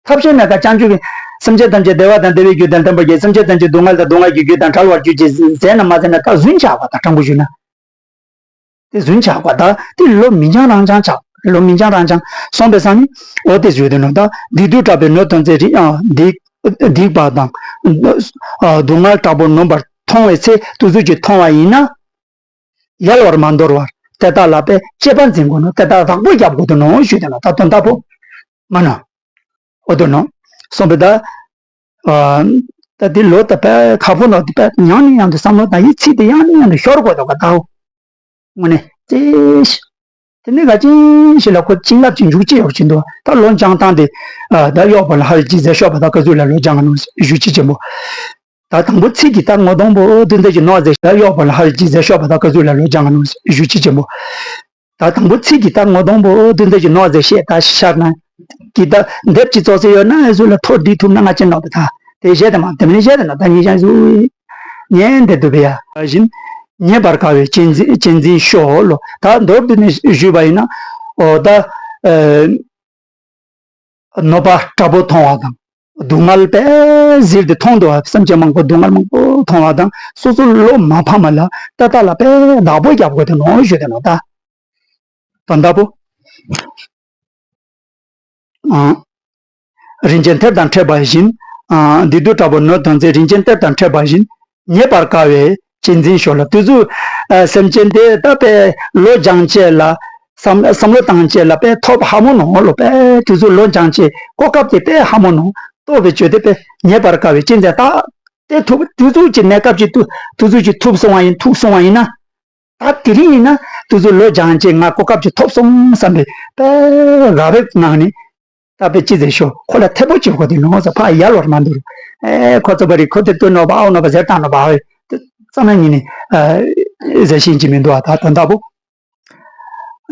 ཐབས་ཤེས་མེད་ཀ་བྱང་ཆུབ་ཀྱི། སེམས་ཅན་ཐམས་ཅད་བདེ་བ་དང་བདེ་བའི་རྒྱུ་དང་ལྡན་པར་གྱུར། སེམས་ཅན་ཐམས་ཅད་སྡུག་བསྔལ་དང་སྡུག་བསྔལ་གྱི་རྒྱུ་དང་བྲལ་བར་གྱུར་ཅིག་ཟེར་ན་མ་ཟེར་ན་ད་རྫུན་ཆགས་པ་དང་དྲང་པོ་ཞུས་ན། དེ་རྫུན་ཆགས་པ་དང་དེ་བློ་མི་འཆང་རང་འཆང་ཆགས། བློ་མི་འཆང་རང་འཆང་སོང་པའི་སང་ནི་འོ་དེ་བརྗོད་དེ་ནོ་ད་སྡིག་སྡུག་དྲག་པོས་གནོད་མཐོང་ཚེ་རིག་ཡང་སྡིག་སྡིག་པ་དང་། སྡུག་བསྔལ་དྲག་པོ་གནོད་པར་མཐོང་བའི་ཚེ་དུས་ཚོད་ཀྱིས་མཐོང་བ་ཡིན་ན། ཡལ་བར་མ་འདོར་བར་དེ་དག་ལ་དཔེ་གཅེས་པར་འཛིན་དགོས་ནོ། དེ་དག་བདག་པོ་རྒྱབ་དགོས་དོ་ནོ་ཞུས་དེ་ན་ད་དོན་དག་པོ་མ་ནོ། འོ་དོ་ནོ། སོང་པའི་ད། ཨ། ད་དེ་ལོ་ད་དཔེ་ཁ་ཕོ་ནོ་དེ་དཔེ་ཡང་ནས་ཡང་དུ་བསམ་བློ་དང་ཡིད་ཚིག་དེ་ཡང་ནས་ཡང་དུ་ཤོར་དགོས་དོ་ག་ད་འོ། དངོས་གནས་ཅེས། དེ་ནས་ག་ཅིན་ཞིག་ལ་ཁོ་བྱིན་རླབས་ཀྱི་འཇུག་ཅི་ཡོག་ཅིན་དུ་ད་ལོ་འཇང་སྟངས་དེ། ཨ། ད་གཡོག་པོ་ལ་ཧ་ལ་ཅི་ཟེར་ཤོག་པ་ད་ག་ཟུག་ལ་ལོ་འཇང་ནོ་ཞུ་ཅི་ཅན་པོ། ད་དང་པོ་ཚིག་གི་ད་ངོ་གདོང་པོ་དུ་འདི་ཀྱི་ནོ་ཟེར་ད་གཡོག་པོ་ལ་ཧ་ལ་ཅི་ཟེར་ཤོག་པ་ད་ག་ཟུག་ལ་ལོ་འཇང་ནོ་ཞུ་ཅི་ཅན་པོ། ད་དང་པོ་ཚིག་གི་ད་ངོ་གདོང་པོ་དུ་འདི་ཀྱི་ནོ་ཟེར་ཤེས་ད་ཤར་ན། གི་ད་འདེབས་ཀྱི་ཙོག་ཟེར་ཡོད་ན་ཨེ་ཟུ་ལ་ཐོར་འདི་ཐུབ་ན་ང་ཅན་ནོ་པ་ད་དེ་བཤད་དེ་མ་དེ་མིན་བཤད་དེ་ན་ད་ཉིད་ཀྱང་ཟུ། ཉན་དེ་དུ་བེ་ཡ། བཞིན། རྙེད་པར་དཀའ་བའི་གཅེས་འཛིན་གཅེས་འཛིན་ཤོག་ལོ། ད་མདོར་བསྡུས་ནས་ཞུས་པ་ཡིན་ན། འོ་ད། ཨ། གནོད་པ་དྲག་པོ་མཐོང་བ་དང་། སྡུག་བསྔལ་དཔེ་ཟིལ་ཏེ་མཐོང་འདུག་བ། སེམས་ཅན་མང་པོ་སྡུག་བསྔལ་མང་པོ་མཐོང་བ་དང་སོ་སོ་བློ་མ་ཕམ་པ་ལ་ད་ལྟ་ལ་དཔེ་བདག་པོ་རྒྱབ་དགོས་དེ་ནོ་ཞུ་དེ་ནོ་ད། དོན་དག་པོ། ཨ། རིན་ཆེན་གཏེར་དང་འཕྲད་པ་བཞིན། ཨ། སྡིག་སྡུག་དྲག་པོས་གནོད་མཐོང་ཚེ་རིན་ཆེན་གཏེར་དང་འཕྲད་པ་བཞིན། རྙེད་པར་དཀའ་བའི་གཅེས་འཛིན་ཤོག་ལ་དུས་ཚོད། ཨ། སེམས་ཅན་དེ་ད་དཔེ་བློ་སྦྱང་བྱེད་ལ། བསམ་བསམ་བློ་བཏང་བྱེད་ལ་དཔེ་ཐོབ་ཧ་མོ་ནོ་ལོ་དཔེ་དུས་ཚོད་བློ་སྦྱང་བྱེད་གོ་སྐབས་དེ་དཔེ་ཧ་མོ་ནོ། ལྟོ་བའི་བརྗོད་དེ་དཔེ་རྙེད་པར་དཀའ་བའི་གཅེས་འཛིན་ད། དེ་ཐུབ་དུས་ཚོད་ཀྱི་གནས་སྐབས་ཀྱི་དུ་དུས་ཚོད་ཀྱི་ཐུབ་སོང་བ་ཡིན་ཐུག་སོང་བ་ཡིན་ན། ད་དེ་རིང་ཡིན་ན་དུས་ཚོད་བློ་སྦྱང་བྱེད་ང་གོ་སྐབས་ཀྱི་ཐོབ་སོང་བསམ་པའི་དཔེ་དགའ་བའི་ངང་ནས། ད་དཔེ་ཅི་ཟེར་ཤོག་ཁོ་ལ་ཐེ་པོ་བྱེད་དགོས་དེ་ནོ་ཟེར་ཕ་ཡལ་བར་མ་འདུར། ཨེ་ཁོ་ཚོ་བ་རི་ཁོ་དེ་ལྟོས་ནོ་བ་ཨའོ་ནོ་བ་ཟེར་བཏང་ནོ་བ་ཨའོ་དེ་ཙམ་ན་ཉིན་ནི་ཨ་ཟེར་ཤེས་ཀྱི་མི་འདུག་ཨ། ད་དོན་དག་པོ།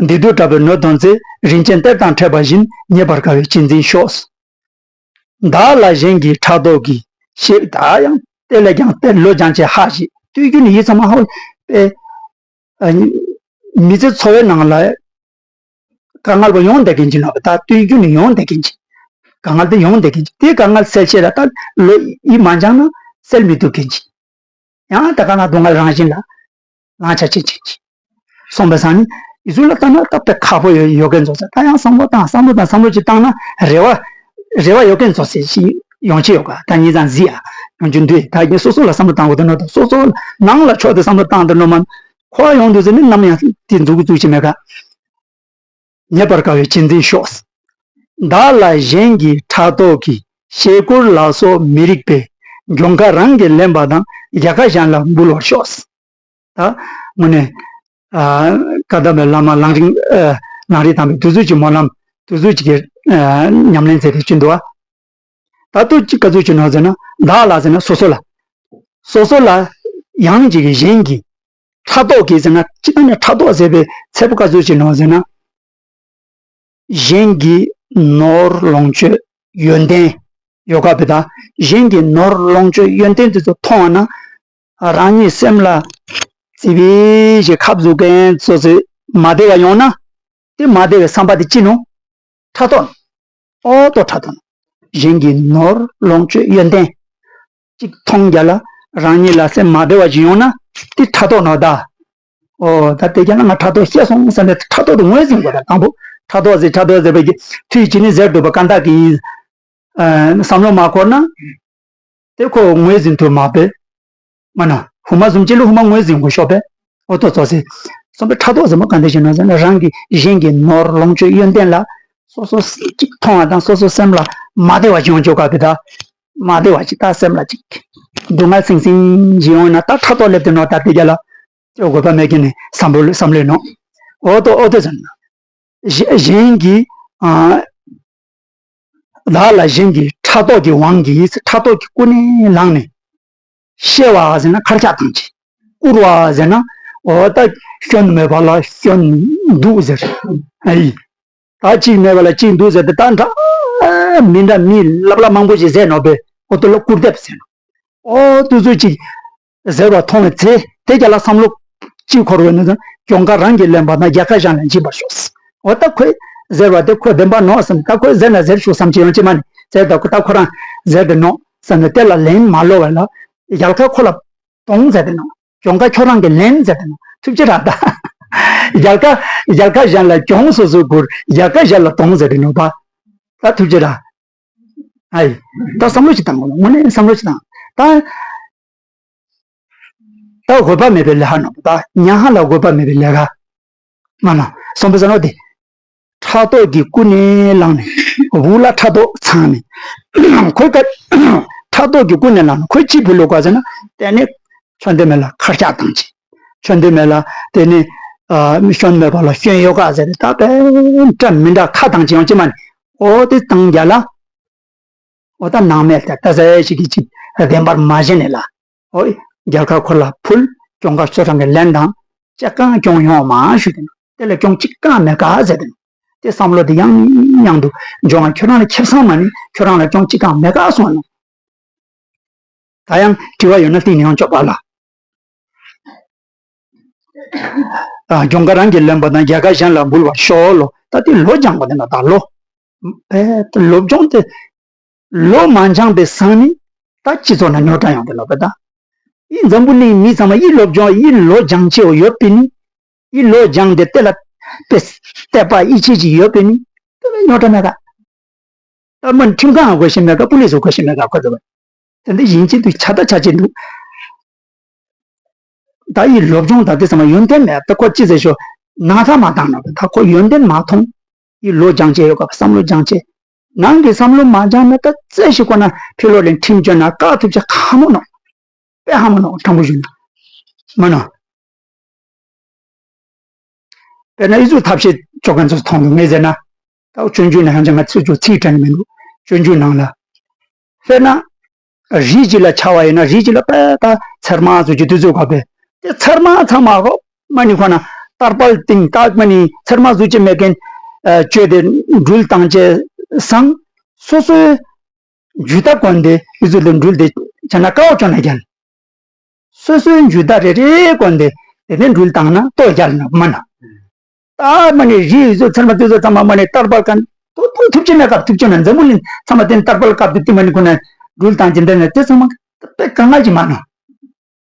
སྡིག་སྡུག་དྲག་པོས་གནོད་མཐོང་ཚེ་རིན་ཆེན་གཏེར་དང་འཕྲད་པ་བཞིན་རྙེད་པར་དཀའ་བའི་གཅེས་འཛིན་ཤོག། བདག་ལ་གཞན་གྱིས་ཕྲག་དོག་གིས་ཞེས་ད་ཡང་དེ་ལས་ཀྱང་དེ་ལོ་སྦྱང་བྱེད་ཧ་ཞེས་དུས་རྒྱུན་ནི་ཡིད་ཚང་མ་ཧ་ཨེ། མི་ཚེ་འཚོ་བའི་ནང་ལ། དཀའ་ངལ་པོ་ཡོང་བསྡད་མཁན་ཅིག་ནོ་ད་དུས་རྒྱུན་ནས་ཡོང་བསྡད་མཁན་ཅིག་དཀའ་ངལ་དེ་ཡོང་བསྡད་མཁན་ཅིག་དེ་དཀའ་ངལ་སེལ་ཆེད་ལ་ད་ལོ་ཡིད་མ་འཆང་ན་སེལ་མི་ཐུབ་མཁན་ཅིག་ཡང་ད་ག་ན་སྡུག་བསྔལ་རང་བཞིན་ལ་ལང་ཆ་ཅན་ཅིག་སོང་པའི་སང་ནི་ཡིད་ཚུལ་ལ་ལྟ་ན་ད་དཔེ་ཁག་པོ་ཡོད་ཡོད་མཁན་ཚོ་ད་ཡང་བསམ་བློ་བཏང་བསམ་བློ་དང་བསམ་བློ་ཅིག་བཏང་ན་རེ་བ་རེ་བ་ཡོད་མཁན་ཚོ་ཟེར་ཞིག་ཡོང་ཆེ་ཡོད་ག་ད་ཉིན་ཙང་གཟིགས་ཨ་ཡོང་རྒྱུ་འདུག་ད་ཡིན་སོ་སོ་ལ་བསམ་བློ་བཏང་དགོས་དོན་ནོ་ད་སོ་སོ་ནང་ལ་ཕྱོགས་དེ་བསམ་བློ་བཏང་དོན་ནོ་མ། འཁོར་ཡོང་དུས་ཟེར་ནི་ནམ་ཡང་དེ་འཛུགས་འཛུགས་ཀྱི་མེད་ཀ་རྙེད་པར་དཀའ་བའི་གཅེས་འཛིན་ཤོག་བདག་ལ་གཞན་གྱིས་ཕྲག་དོག་གིས་བཤད་སྐོར་ལ་སོགས་མི་རིགས་པའི་མགྱོན་ཁ་རང་གིས་ལེན་པ་དང་རྒྱལ་ཁ་གཞན་ལ་འབུལ་བར་ཤོག་ད་དངོས་གནས་ཨ་བཀའ་གདམས་པའི་བླ་མ་ལམ་རིམ་ཨ་ལམ་རིམ་དང་པོའི་དུས་ཚོད་ཀྱི་སྨོན་ལམ་དུས་ཚོད་ཀྱི་ཨ་ཉམས་ལེན་མཛད་དེ་ཅི་འདུག་བ། ད་ལྟོ་ཅི་ག་ཚོད་ཅི་ནོ་ཟེར་ན་བདག་ལ་ཟེར་ན་སོ་སོ་ལ། སོ་སོ་ལ་ཡང་ཅིག་གཞན་གྱིས་ཕྲག་དོག་གིས་ཟེར་ན་ཅི་ད་ནས་ཕྲག་དོག་ཟེར་བའི་ཚད་པོ་ག་ཚོད་ཅི་ནོ་ཟེར་ན། གཞན་གྱིས་ ནོར་ལོངས་སྤྱོད་ཡོན་ཏན་ཡོད་ག་བུ་ད། གཞན་གྱི་ནོར་ལོངས་སྤྱོད་ཡོན་ཏན་དེ་ཚོ་མཐོང་བ་ན། རང་ཉིད་སེམས་ལ་ཙི་བི་ཞིག་ཁབ་བཟོ་མཁན་ཚོ་ཚོས་མ་བདེ་བ་ཡོང་ན། དེ་མ་བདེ་བའི་བསམ་པ་དེ་ཅི་ནོ། ཕྲག་དོག་ནོ། ཨོ་ཏོ་ཕྲག་དོག་ནོ། གཞན་གྱི་ནོར་ལོངས་སྤྱོད་ཡོན་ཏན་ཅིག་མཐོང་རྒྱ་ལ། རང་ཉིད་ལ་སེམས་མ་བདེ་བ་ཅིག་ཡོང་ན། དེ་ཕྲག་དོག་ནོ་ད། ཨོ་ད་དེ་རྒྱ་ལ་ང་ཕྲག་དོག་སྐྱེས་སོང་ཟེར་ནས་ཕྲག་དོག་དེ་ངོས་ཟིན་དགོས་ད། དང་པོ་ཕྲག་དོག་ཟེར་ཕྲག་དོག་ཟེར་བའི་གི་དུས་ཀྱི་ནི་ཟེར་འདུག་པ་གང་དག་གི་ཡིན། བསམ་བློ་མ་འཁོར་ན། དེ་ཁོ་ངོས་ཟིན་ཐུབ་མ་པས། མ་ན་ཧུ་མ་བཟུམ་ཅིག་ལ་ཧུ་མ་ངོས་ཟིན་དགོས་ཤོག་པས། ཨོ་ཏོ་ཙོ་སེ། སོང་པའི་ཕྲག་དོག་ཟེར་མ་གང་དེ་བཞིན་ནོ་ཟེར་ན། རང་གི་གཞན་གྱི་ནོར་ལོངས་སྤྱོད་ཡོན་ཏན་ལ་སོ་སོ་ཅིག་མཐོང་བ་དང་། སོ་སོ་སེམས་ལ་མ་བདེ་བ་ཅིག་ཡོང་ཆོག་ག་བུ་ད། མ་བདེ་བ་ཅིག་ད་སེམས་ལ་ཅིག་སྡུག་བསྔལ་སིང་སིང་ཅིག་ཡོང་ན། ད་ཕྲག་དོག་སླེབས་དེ་ནོ་ད། དེ་རྒྱ་ལ་ཅོ་དགོས་པ་མེད་ཀྱི་ནི་བསམ་བློ་བསམ་བློ་ནོ། ཨོ་ཏོ་ཨོ་ཏོ་ཟེར་ན། གཞན་གཞན་གྱི་ཨ་བདག་ལ་གཞན་གྱི་ཕྲག་དོག་གི་དབང་གིས། ཕྲག་དོག་གིས་ཀུན་ནས་བསླངས་ནས། གཤེ་བ་ཟེར་ན་ཁར་ཆག་བཏང་ཅིག་བསྐུར་བ་ཟེར་ན། འོ་ད་སྐྱོན་མེད་པ་ལ་སྐྱོན་འདུག་ཟེར། ཨ་ཡི། ད་གཅིག་མེད་པ་ལ་གཅིག་འདུག་ཟེར་ཏེ། ད་འདྲ་མི་འདྲ་མི་ལབ་ལ་མང་པོ་ཞིག་ཟེར་ནོ་བས། འོ་དོ་ལ་སྐུར་འདེབས་ཟེར་ནོ། ཨོ་དུས་ཚོད་ཅིག་ཟེར་བ་མཐོང་བའི་ཚེ། དེ་རྒྱ་ལ་བསམ་བློ་གཅིག་འཁོར་བའི་ནང་དུ། གྱོང་ཁ་རང་གིས་ལེན་པ་ན་རྒྱལ་ཁ་གཞན་ལ་འབྱིན་པར་ཤོག། འོ་ད་ཁོས་ཟེར་བ་དེ་ཁོ་བདེན་པ་ནོ་བསམ། ད་ཁོས་ཟེར་ན་ཟེར་ཤོག་བསམ་གྱི་ཡོང་ཅི་མ་ནི་ཟེར། ད་ཁོ་ད་ཁོ་རང་ཟེར་དེ་ནོ་བསམ་ནས་དེ་ལ་ལན་མ་སློག་པ་ལ། རྒྱལ་ཁ་ཁོ་ལ་གཏོང་ཟེར་དེ་ནོ། གྱོང་ཁ་ཁྱོད་རང་གིས་ལེན་ཟེར་དེ་ནོ། ཐུབ་ཅི་ར་ད། རྒྱལ་ཁ་རྒྱལ་ཁ་གཞན་ལ་གྱོང་སོ་སོ་བསྐུར། རྒྱལ་ཁ་གཞན་ལ་གཏོང་ཟེར་དེ་ནོ་བ། ད་ཐུབ་ཅི་ར། ཨའི། ད་བསམ་བློ་ཞིག་བཏང་དགོས། དངོས་གནས་བསམ་བློ་ཞིག་བཏང་། ད་ད་འོས་པ་མེད་པའི་ལས་ཀ་ནོ། ད་ཉ་ཧ་ལ་འོས་པ་མེད་པའི་ལས་ཀ་མ་ན་སོང་པའི་ས་ནོ་དེ། ཕྲག་དོག་གིས་ཀུན་ནས་བསླངས་ནས། འུ་ལ་ཕྲག་དོག་ཚང་ནས། ཁོའི་ཀ་ཕྲག་དོག་གིས་ཀུན་ནས་བསླངས་ནས། ཁོས་ཅི་ཕུལ་ལོ་ག་ཟེར་ན། དེ་ནས་ཆོན་དེ་མེད་ལ་ཁར་ཆག་བཏང་ཅིག་ཆོན་དེ་མེད་ལ་དེ་ནས་ཨ་སྐྱོན་མེད་པ་ལ་སྐྱོན་ཡོད་ག་ཟེར་ཏེ། ད་དཔེ་འདྲ་མི་འདྲ་ཁ་བཏང་ཅིག་ཡོང་ཅི་མ་ནི། ཨོ་དེ་བཏང་རྒྱ་ལ། འོ་ད་ནང་མེད་ལྟ་ལྟ་ཟེར་ཞིག་གིས་ཅིག་བདེན་པར་མ་བྱས་ནས་ལ། ཨོ་རྒྱལ་ཁ་ཁོ་ལ་ཕུལ། གྱོང་ཁ་ཁྱོད་རང་གིས་ལེན་དང་། ཅི་གང་གྱོང་ཡོང་མ་ཞུ་དེ་ནོ། དེ་ལ་གྱོང་ཅི་གང་མེད་ག་ཟེར་དེ་ནོ། དེ་བསམ་བློ་དེ་ཡང་ཡང་དུ་འབྱུང་བ། ཁྱོད་རང་ལ་ཁེ་བཟང་མ་ནི་ཁྱོད་རང་ལ་གྱོང་ཅི་གང་མེད་ག་སོང་ནོ། ད་ཡང་དྲི་བ་ཡོད་ན་གཏིང་ནས་ཡང་ཆོག་པ་ལ། ཨ་གྱོང་ཁ་རང་གིས་ལེན་པ་དང་། རྒྱལ་ཁ་གཞན་ལ་འབུལ་བར་ཤོག་ལོ། ད་དེ་ལོ་སྦྱངས་པ་དེ་ན་ད་ལོ། ཨེ་ད་ལོ་སྦྱོང་དེ། ལོ་མ་སྦྱངས་པའི་སང་ནི་ད་སྤྱི་ཚོགས་ན་རྙོག་དྲ་ཡོང་དེ་ལོ་པ་ད། ཨི་འཛམ་བུ་གླིང་མི་ཚང་མ་ཨི་སློབ་སྦྱོང་ཨི་ལོ་སྦྱང་ཆེ་བ་ཡོད་པས་ནི། ཨི་ལོ་སྦྱང་དེ་དེ་ལ་དཔེ་དད་པ་ཡིད་ཆེས་ཅིག་ཡོད་པས་ནི། དེ་ལ་རྙོག་དྲ་མེད་ག། ད་མ་ཁྲིམས་ཁང་དགོས་ཤེས་མེད་ག། པུ་ལིས་དགོས་ཤེས་མེད་ག། ཁོ་ཚོ་དེ་འདི་ཡིན་གཅིག་འདུག་ཆ་ད་ཆ་གཅིག་འདུག་ད་ཡི་སློབ་སྦྱོང་ད་དེ་ཚང་མ་ཡོན་ཏན་མེད། ད་ཁོ་ཅི་ཟེར་ཤོག་ནང་ཐག་མ་བཏང་ན། ད་ཁོ་ཡོན་ཏན་མ་མཐོང་། ཡི་ལོ་སྦྱང་ཆེ་ཡོད་ག། བསམ་བློ་སྦྱང་ཆེ། ནང་གི་བསམ་བློ་མ་སྦྱང་ན་ད་རྩེ་ཞིག་ཁོ་ན་ཕི་ལོ་ལེན་ཁྲིམས་གཅོད་ན་བཀག་ཐུབ་ཆ་ཁ་མོ་ནོ། དཔེ་ཧ་མོ་ནོ་དྲང་པོ་ཞུ་ན། མ་ནོ། དཔེར་ན་ཨི་ཟུག་ཐབས་ཤེས་ཅོ་མཁན་ཚོ་མཐོང་འདུག་ངས་ཟེར་ན། ད་སྤྱོད་འཇུག་ནང་ཡང་ཅང་ང་ཚིག་ཅོ་ཚིག་དྲན་གི་མི་འདུག་སྤྱོད་འཇུག་ནང་ལ། དཔེར་ན། རི་གཅིག་ལ་ཆ་བ་ཡིན་ན། རི་གཅིག་ལ་དཔེ་ད་ཚེར་མ་ཚོ་གཅིག་དུས་ཚོད་ག་པས། དེ་ཚེར་མ་ཚང་མ་རོ་མ་ནི་ཁོ་ན་ཏར་པལ་སྟེང་ད་མ་ནི་ཚེར་མ་ཟུག་ཅིག་མེད་མཁན་བཅོས་ཏེ་འགྲུལ་བཏང་བྱས་སང་། སོ་སོའི་རྒྱུ་ད་གོན་ཏེ་ཨི་ཟུག་ལ་འགྲུལ་ཏེ་བྱས་ན་དཀའ་བ་ཅོ་ན་རྒྱལ། སོ་སོའི་རྒྱུ་ད་རེ་རེ་གོན་ཏེ་དེ་ནས་འགྲུལ་བཏང་ན་ལྟོ་རྒྱལ་ན་མ་ན། ད་མ་ནི་རི་ཡི་ཚོ་ཚར་མ་དུས་ཚོད་ཚང་མ་མ་ནི་ཏར་པལ་གན་དོ་དོ་ཐུབ་ཆེ་མེད་སྐབས། ཐུབ་ཆེ་མེད་འཛམ་བུ་གླིང་ཚང་མ་དེ་ནི་ཏར་པལ་བཀབ་དུས་དེ་མ་ནི་ཁོ་ན་འགྲུལ་བཏང་ཅི་འདྲ་ན་དེ་ཚང་མ་དཔེ་དཀའ་ངལ་ཅིག་མ་ན།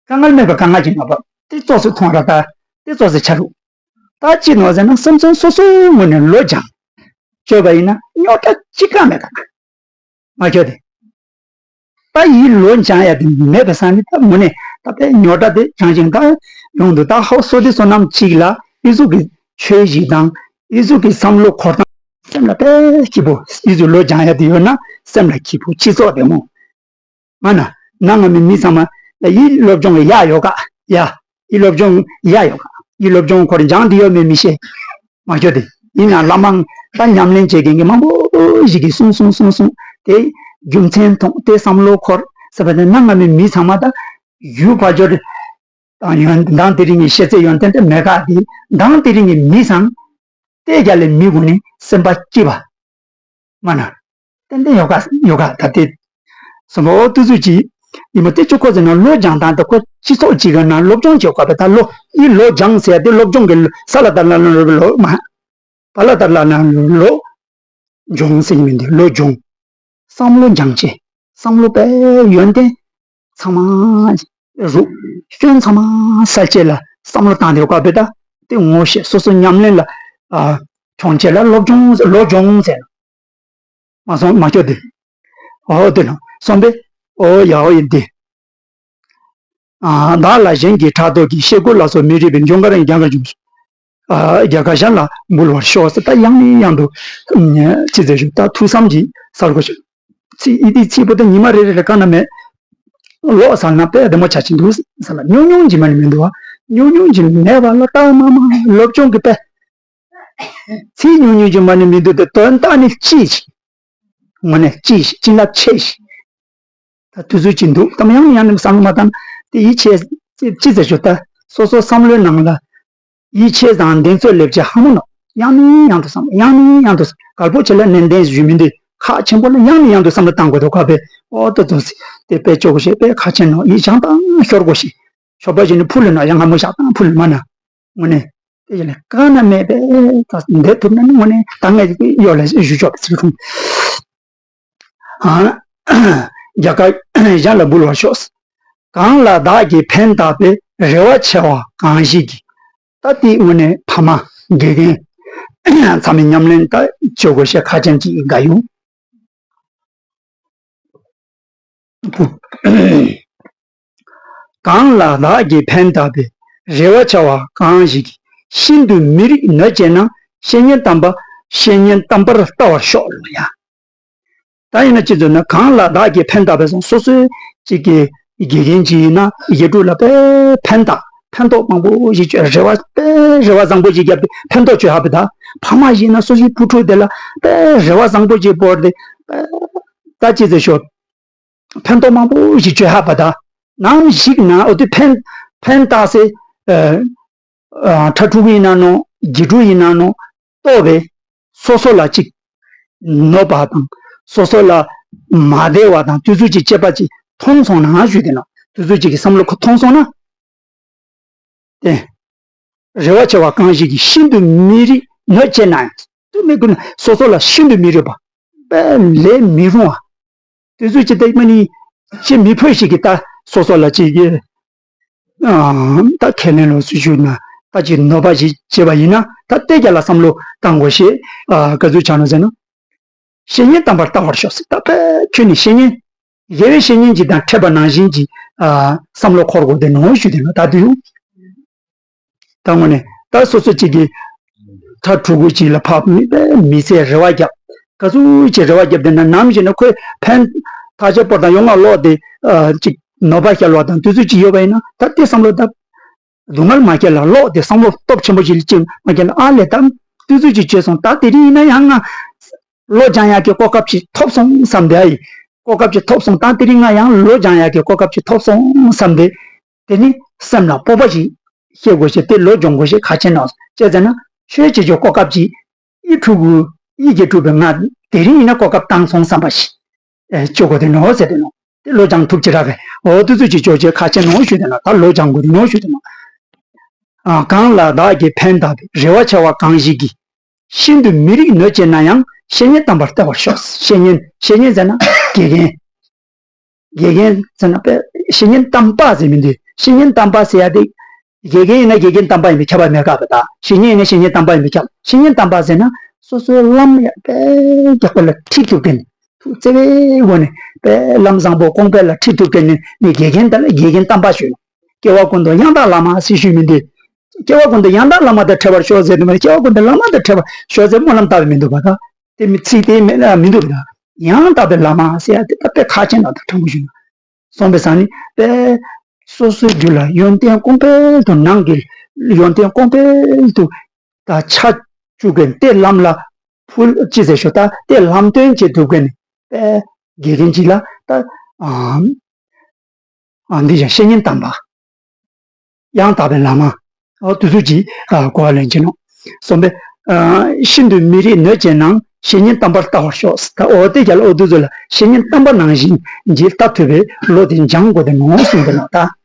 དཀའ་ངལ་མེད་པ་དཀའ་ངལ་ཅིག་མ་པ་དེ་ཙོགས་སུ་མཐོང་ར། ད་དེ་ཙོགས་སུ་ཆ་རུ། ད་ཅི་ནོ་ཟེར་ན་སེམས་ཅན་སོ་སོའི་ངོས་ནས་ལོ་སྦྱང་བཅོས་པ་ཡིན་ན་རྙོག་དྲ་ཅི་གང་མེད་ཀ། མ་ཁྱོད་དེ། ད་ཡིད་ལོ་སྦྱང་ཡ་དེ་མེད་པའི་སང་ནི་ད་མུ་ནས་ད་དཔེ་རྙོག་དྲ་དེ་བྱང་ཞིང་ད་ཡོང་དུ། ད་ཧོ་སོ་དེ་བསོད་ནམས་གཅིག་ལ་ཨི་ཟུག་གི་ཆོས་ཞིག་དང་ཨི་ཟུག་གི་བསམ་བློ་འཁོར་སྟངས་སེམས་ལ་དཔེ་སྐྱིད་པོ། ཨི་ཟུག་ལོ་སྦྱང་ཡ་དེ་ཡོད་ན་སེམས་ལ་སྐྱིད་པོ་སྤྱི་ཚོགས་བདེ་མོ། མ་ན་ནང་ང་མི་མི་ཚང་མ་ལ་ཡིད་སློབ་སྦྱོང་གི་ཡ་ཡོད་ག་ཡ། ཡིད་སློབ་སྦྱོང་ཡ་ཡོད་ག། ཡིད་སློབ་སྦྱོང་འཁོར་སྦྱང་དེ་ཡོད་མེད་མི་ཤེས། མ་ཁྱོད་དེ་ཡིན་ན་བླ་མ་ད་ཉམས་ལེན་བྱེད་མཁན་གྱི་མང་པོ་ཞིག་གིས་གསུངས་གསུངས་གསུངས་གསུངས་དེ་རྒྱུ་མཚན་མཐོང་དེ་བསམ་བློ་འཁོར་ཟེར་བ་དེ་ནང་ང་མི་མི་ཚང་མ་ད་རྒྱུ་ཕ་ཇོ་དང་ཡོན་མདང་དེ་རིང་གི་ཤེས་ཚད་ཡོན་ཏན་དེ་མེད་ག་དེ་མདང་དེ་རིང་གི་མི་ཚང་དེ་རྒྱ་ལས་མི་གུན་ནི་སེམས་པ་སྐྱིད་པ། མ་ན། ཏན་ཏན་ཡོད་ག་ཡོད་ག་ད་དེ། སོ་མོ་ཏུ་ཙུ་ཅི། ཡིན་མོ་ཏེ་ཅུ་ཁོ་ཟེར་ན་ལོ་སྦྱང་སྟངས་དེ་ཁོ་སྤྱི་ཚོགས་ཅིག་གི་ནང་སློབ་སྦྱོང་བྱེད་དགོས་པ་ད་ལོ་ཡི་ལོ་སྦྱང་ཟེར་ཏེ་སློབ་སྦྱོང་གི་ས་ལ་ད་ལ་ལ་ལོ་མ། པ་ལ་ད་ལ་ལ་ལོ། སྦྱོང་ཟེར་གྱི་མི་འདུག་ལོ་སྦྱོང་། བསམ་བློ་སྦྱང་བྱེད། བསམ་བློ་དཔེ་ཡོན་ཏན་ཚང་མ་རུ་སྐྱོན་ཚང་མ་སལ་བྱེད་ལ་བསམ་བློ་བཏང་དེ་བཀའ་བེ་ད་དེ་ངོ་ཤེས་སོ་སོ་ཉམས་ལེན་ལ་ཨ་གྲོང་ཁྱེར་ལ་སློབ་སྦྱོང་ལོ་སྦྱོང་ཟེར་མ་སོང་མ་ཁྱོད་དེ་ཨོ་དེ་ནོ་སོང་པེ་ཨོ་ཡ་ཨོ་ཡིན་དེ། བདག་ལ་གཞན་གྱི་ཕྲག་དོག་གིས། ཤེལ་སྒོ་ལ་སོགས་མི་རིགས་པའི། འབྱུང་ཁར་རྒྱང་གར་འབྱུང་། རྒྱ་གར་གཞན་ལ་འབུལ་བར་ཤོག་ཟེར་ད་ཡང་ནས་ཡང་དུ་ཅི་ཟེར་ཞུ་ད་ཐུགས་བསམ་གྱིས་གསལ་པོ་ཞུ། ཚིག་ཡི་དེ་ཚིག་པོ་ད་ཉི་མ་རེ་རེ་ལ་གང་ན་མེད། ལོག་ཟ་ན་དཔེ་བདེ་མོ་ཆ་ཆེན་འདུག་ཟེར་ལ་ཉུང་ཉུང་གྱི་མ་ནི་མི་འདུག་བ། ཉུང་ཉུང་གྱི་མེད་པ་ལ་ད་མ་མ་སློབ་སྦྱོང་གི་དཔེ། ཚིག་ཉུང་ཉུང་གྱི་མ་ནི་མི་འདུག་དེ་དོན་དག་ནི་ཅི་ཞིག་ངོ་ནས་ཅི་ཞིག་བྱིན་རླབས་ཆེ་ཞིག་ད་དུས་ཚོད་ཅིག་འདུག་དམ་ཡང་ཡང་ནས་བསམ་བློ་མ་བཏང་དེ་ཡིད་ཆེས་ཅི་ཅི་ཟེར་ཞུ་ད་སོ་སོ་བསམ་བློའི་ནང་ལ་ཡིད་ཆེས་དང་གདེང་ཚོད་སླེབས་ཀྱི་ཧ་མོ་ནོ། ཡང་ནས་ཡང་དུ་བསམ་ཡང་ནས་ཡང་དུ་བསམ་གལ་པོ་ཆེ་ལ་ནན་ཏན་ཞུ་མི་འདི་ཁག་ཆེན་པོ་ལ་ཡང་ནས་ཡང་དུ་བསམ་བློ་བཏང་དགོས་དོ་ཁ་པའི་ཨོ་ཏོ་ཏོ་སི་དེ་དཔེ་ཅོག་ཞེས་དཔེ་ཁག་ཆེན་ནོ་ཡིད་བྱང་དང་ཤོར་དགོས་ཤིག་ཤོར་པ་ཞིག་ནི་ཕུ་ལ་ན་ཡང་ང་མོ་ཞག་དང་ཕུ་ལ་མ་ན་ངོ་ནས་དེ་ཡིན་ལ་གང་ན་མེད་པའི་ད་འདས་ཐུབ་ན་ནི་ངོ་ནས་ད་ངས་གཡོ་ལ་ཞུ་ཆོག་པ་ཚིག་ཁུངས། རྒྱ་གར་གཞན་ལ་འབུལ་བར་ཤོག་གང་ལ་བདག་གིས་ཕན་བཏགས་པའི་རེ་བ་ཆེ་བ་གང་ཞིག་གིས། ད་དེའི་ངོས་ནས་ཕ་མ་དགེ་རྒན་ཚང་མས་ཉམས་ལེན་ད་བྱེད་དགོས་ཤེས་ཁག་ཅན་ཅིག་དགའ་ཡོང་། གང་ལ་བདག་གིས་ཕན་བཏགས་པའི་རེ་བ་ཆེ་བ་གང་ཞིག་གིས། ཤིན་ཏུ་མི་རིགས་ནོར་བྱས་ན། བཤེས་གཉེན་དམ་པ་བཤེས་གཉེན་དམ་པར་ལྟ་བར་ཤོག་ལོ་ཡ། ད་ཡིན་ན་ཅི་ཟེར་ན་གང་ལ་བདག་གིས་ཕན་བཏགས་པའི་སོ་སོའི་གཅིག་གི་དགེ་རྒན་གཅིག་ཡིན་ན་དགེ་ཕྲུག་ལ་དཔེ་ཕན་བཏགས་ཕན་ཐོགས་མང་པོ་ཞིག་བྱོས་རེ་བ་དཔེ་རེ་བ་བཟང་པོ་ཞིག་བརྒྱབ་སྟེ་ཕན་ཐོགས་བྱོས་ཧ་པ་ད་ཕ་མ་ཡིན་ན་སོ་སོའི་བུ་ཕྲུག་དེ་ལ་དཔེ་རེ་བ་བཟང་པོ་ཞིག་བོར་ཏེ་ད་ཅི་ཟེར་ཤོག་ཕན་ཐོགས་མང་པོ་ཞིག་བྱོས་ཧ་པ་ད་ནམ་ཞིག་ན་འོ་དེ་ཕན་ཕན་བཏགས་སེ། ཕྲུ་གུ་ཡིན་ན་ནོ་དགེ་ཕྲུག་ཡིན་ན་ནོ་ལྟོས་པས་སོ་སོ་ལ་ཅིག་ནོར་བ་དང་སོ་སོ་ལ་མ་བདེ་བ་དང་དུས་ཚོད་ཅིག་སྐྱེས་པ་ཅིག་མཐོང་སོང་ན་ཞུས་ཏེ་ནོ་དུས་ཚོད་ཅིག་གི་བསམ་བློ་ཁོ་མཐོང་སོང་ན། དེ་རེ་བ་ཆེ་བ་གང་ཞིག་གིས་ཤིན་ཏུ་མི་རིགས་ནོར་བྱས་ན་ཡང་དུ་མི་དགོས་ན་སོ་སོ་ལ་ཤིན་ཏུ་མི་རིགས་པ་དཔེ་ལས་མི་རུང་བ། དུས་ཚོད་ཅིག་ལྟ་མ་ནི་ཅི་མི་ཕོད་ཞིག་གིས་ད་སོ་སོ་ལ་ཅིག་གི་ད་ཁས་ལེན་ལོ་སུ་ཞུ་ན་ད་ཅིག་ནོར་བ་ཞིག་བྱས་པ་ཡིན་ན་ད་ལྟས་རྒྱ་ལ་བསམ་བློ་བཏང་དགོས་ཞེས་ག་ཚོད་ཆགས་ནོ་ཟེར་ན། བཤེས་གཉེན་དམ་པར་ལྟ་བར་ཤོག་ཟེར་ད་དཔེ་ཁྱོད་ནི་བཤེས་གཉེན་དགེ་བའི་བཤེས་གཉེན་གྱིས་དང་འཕྲད་པ་ནང་བཞིན་གྱི་བསམ་བློ་འཁོར་དགོས་དེ་ནོ་ཞུ་དེ་ནོ་ད་དུས། ད་དངོས་གནས་ད་སོ་སོ་གཅིག་གིས་ད་ཕྲུ་གུ་གཅིག་ལ་ཕབ་མི་མི་ཚེ་རེ་བ་བརྒྱབ་ག་ཚོད་ཅིག་རེ་བ་བརྒྱབ་དེ་ན་ནམ་ཞིག་ན་ཁོས་ཕན་ཐག་ཆོད་པོ་དང་ཡོང་ང་ལོག་དེ་ཅིག་ནོར་བ་བསྐྱལ་བ་དང་དུས་ཚོད་ཅིག་ཡོད་པ་ཡིན་ན་ད་དེ་བསམ་བློ་ད་སྡུག་བསྔལ་མ་སྐྱེལ་ལ་ལོག་དེ་བསམ་བློ་སྟོབས་ཆེན་པོ་ཞིག་ཅིག་མ་སྐྱེལ་ལ་ཨ་ལས་ད་དུས་ཚོད་ཅིག་བྱས་སོང་ད་དེ་རིང་ཡིན་ན་ཡང་ང་ལོ་སྦྱང་ཡག་གི་གོ་སྐབས་ཅིག་ཐོབ་སོང་བསམ་དེ་ཨ་ཡི་གོ་སྐབས་ཅིག་ཐོབ་སོང་ད་དེ་རིང་ང་ཡང་ལོ་སྦྱང་ཡག་གི་གོ་སྐབས་ཅིག་ཐོབ་སོང་བསམ་དེ། དེ་ནི་སེམས་ལ་སྤོབས་པ་ཞིག་སྐྱེ་དགོས་ཤེས་དེ་ལོ་སྦྱོང་དགོས་ཤེས་ཁག་ཆེ་ནོ། ཅི་ཟེར་ན་ཆོས་བྱེད་རྒྱུ་གོ་སྐབས་ཀྱི་ཨི་ཕྲུ་གུ་ཨི་རྒྱལ་ཕྲུག་པའི་ང་དེ་རིང་ཡིན་ན་གོ་སྐབས་བཏང་སོང་བསམ་པ་ཞིག་ཨེ་སྤྱོད་དགོས་དེ་ནོ་ཟེར་དེ་ནོ། དེ་ལོ་སྦྱང་ཐུབ་ཀྱི་ར་གི་འོ་དུས་ཚོད་ཀྱི་སྤྱོད་བྱེད་ཁག་ཆེ་ནོ་ཞུ་དེ་ནོ་ད་ལོ་སྦྱང་དགོས་དེ་ནོ་ཞུ་དེ་ནོ། ཨ་གང་ལ་བདག་གིས་ཕན་བཏགས་པའི་རེ་བ་ཆེ་བ་གང་ཞིག་གིས། ཤིན་ཏུ་མི་རིགས་ནོར་བྱས་ན་ཡང་བཤེས་གཉེན་དམ་པར་ལྟ་བར་ཤོག་བཤེས་གཉེན་བཤེས་གཉེན་ཟེར་ན་དགེ་རྒན། དགེ་རྒན་ཟེར་ན་དཔེ་བཤེས་གཉེན་དམ་པ་ཟེར་མི་འདུག་བཤེས་གཉེན་དམ་པ་ཟེར་ཡ་དེ། དགེ་རྒན་ཡིན་ན་དགེ་རྒན་དམ་པ་ཡིན་པའི་ཁྱད་པར་མེད་ཀ་བ་དང་བཤེས་གཉེན་ཡིན་ན་བཤེས་གཉེན་དམ་པ་ཡིན་པའི་ཁྱད་པར། བཤེས་གཉེན་དམ་པ་ཟེར་ན་སོ་སོའི་ལམ་ཡ་དཔེ་རྒྱག་པ་ལ་ཁྲིད་ཐུབ་མཁན། ཐུགས་བརྩེ་བའི་སྒོ་ནས་དཔེ་ལམ་བཟང་པོ་དགོངས་པ་ལ་ཁྲིད་ཐུབ་མཁན་ནི་མི་དགེ་རྒན་དེ་ལ་དགེ་རྒན་དམ་པ་ཞུ། སྐྱེ་བ་ཀུན་ཏུ་ཡང་དག་བླ་མ་ཟེར་ཞུས་མི་འདུག་སྐྱེ་བ་ཀུན་ཏུ་ཡང་དག་བླ་མ་དང་འཕྲད་པར་ཤོག་ཟེར་དུས་མ་སྐྱེ་བ་ཀུན་ཏུ་བླ་མ་དང་འཕྲད་པར་ཤོག་ཟེར་སྨོན་ལམ་བཏབ་པའི་མི་འདུག་པ་ད། དེ་མི་ཚིག་དེ་མེད་ན་མི་འདུག་པ་ད། ཡང་དག་པའི་བླ་མ་ཟེར་ཡ་དེ་ད་དཔེ་ཁག་ཆེན་ནང་དུ་དྲང་པོ་ཞུ་ན། སོང་པའི་སང་ནི་དཔེ་སོ་སོའི་རྒྱུད་ལ་ཡོན་ཏན་གོང་འཕེལ་དུ་ནང་གི་ཡོན་ཏན་གོང་འཕེལ་དུ་ད་ཆ་བཅུག་གི་དེ་ལམ་ལ་ཕུལ་ཅི་ཟེར་ཞོ་ད་དེ་ལམ་སྟོན་བྱེད་ཐུབ་མཁན་ནི་དཔེ་དགེ་རྒན་ཅིག་ལ་ད་ཨ་ཨ་འདི་ཡང་བཤེས་གཉེན་དམ་པ། ཡང་དག་པའི་བླ་མ། ཨོ་དུས་ཚོད་ཀྱིས་ཨ་གོ་བ་ལེན་གྱི་ནོ། སོང་པས་ཨ་ཤིན་ཏུ་མི་རིགས་ནོར་བྱས་ནའང་ བཤེས་གཉེན་དམ་པར་ལྟ་བར་ཤོག་ད་འོ་དེ་རྒྱ་ལ་ཨོ་དུ་ཚོ་ལ་བཤེས་གཉེན་དམ་པ་ནང་བཞིན་ཇི་ལྟ་ཐུབ་པའི་བློ་དེ་སྦྱང་དགོས་དེ་ནོ་གསུངས་པ་ནོ་ད།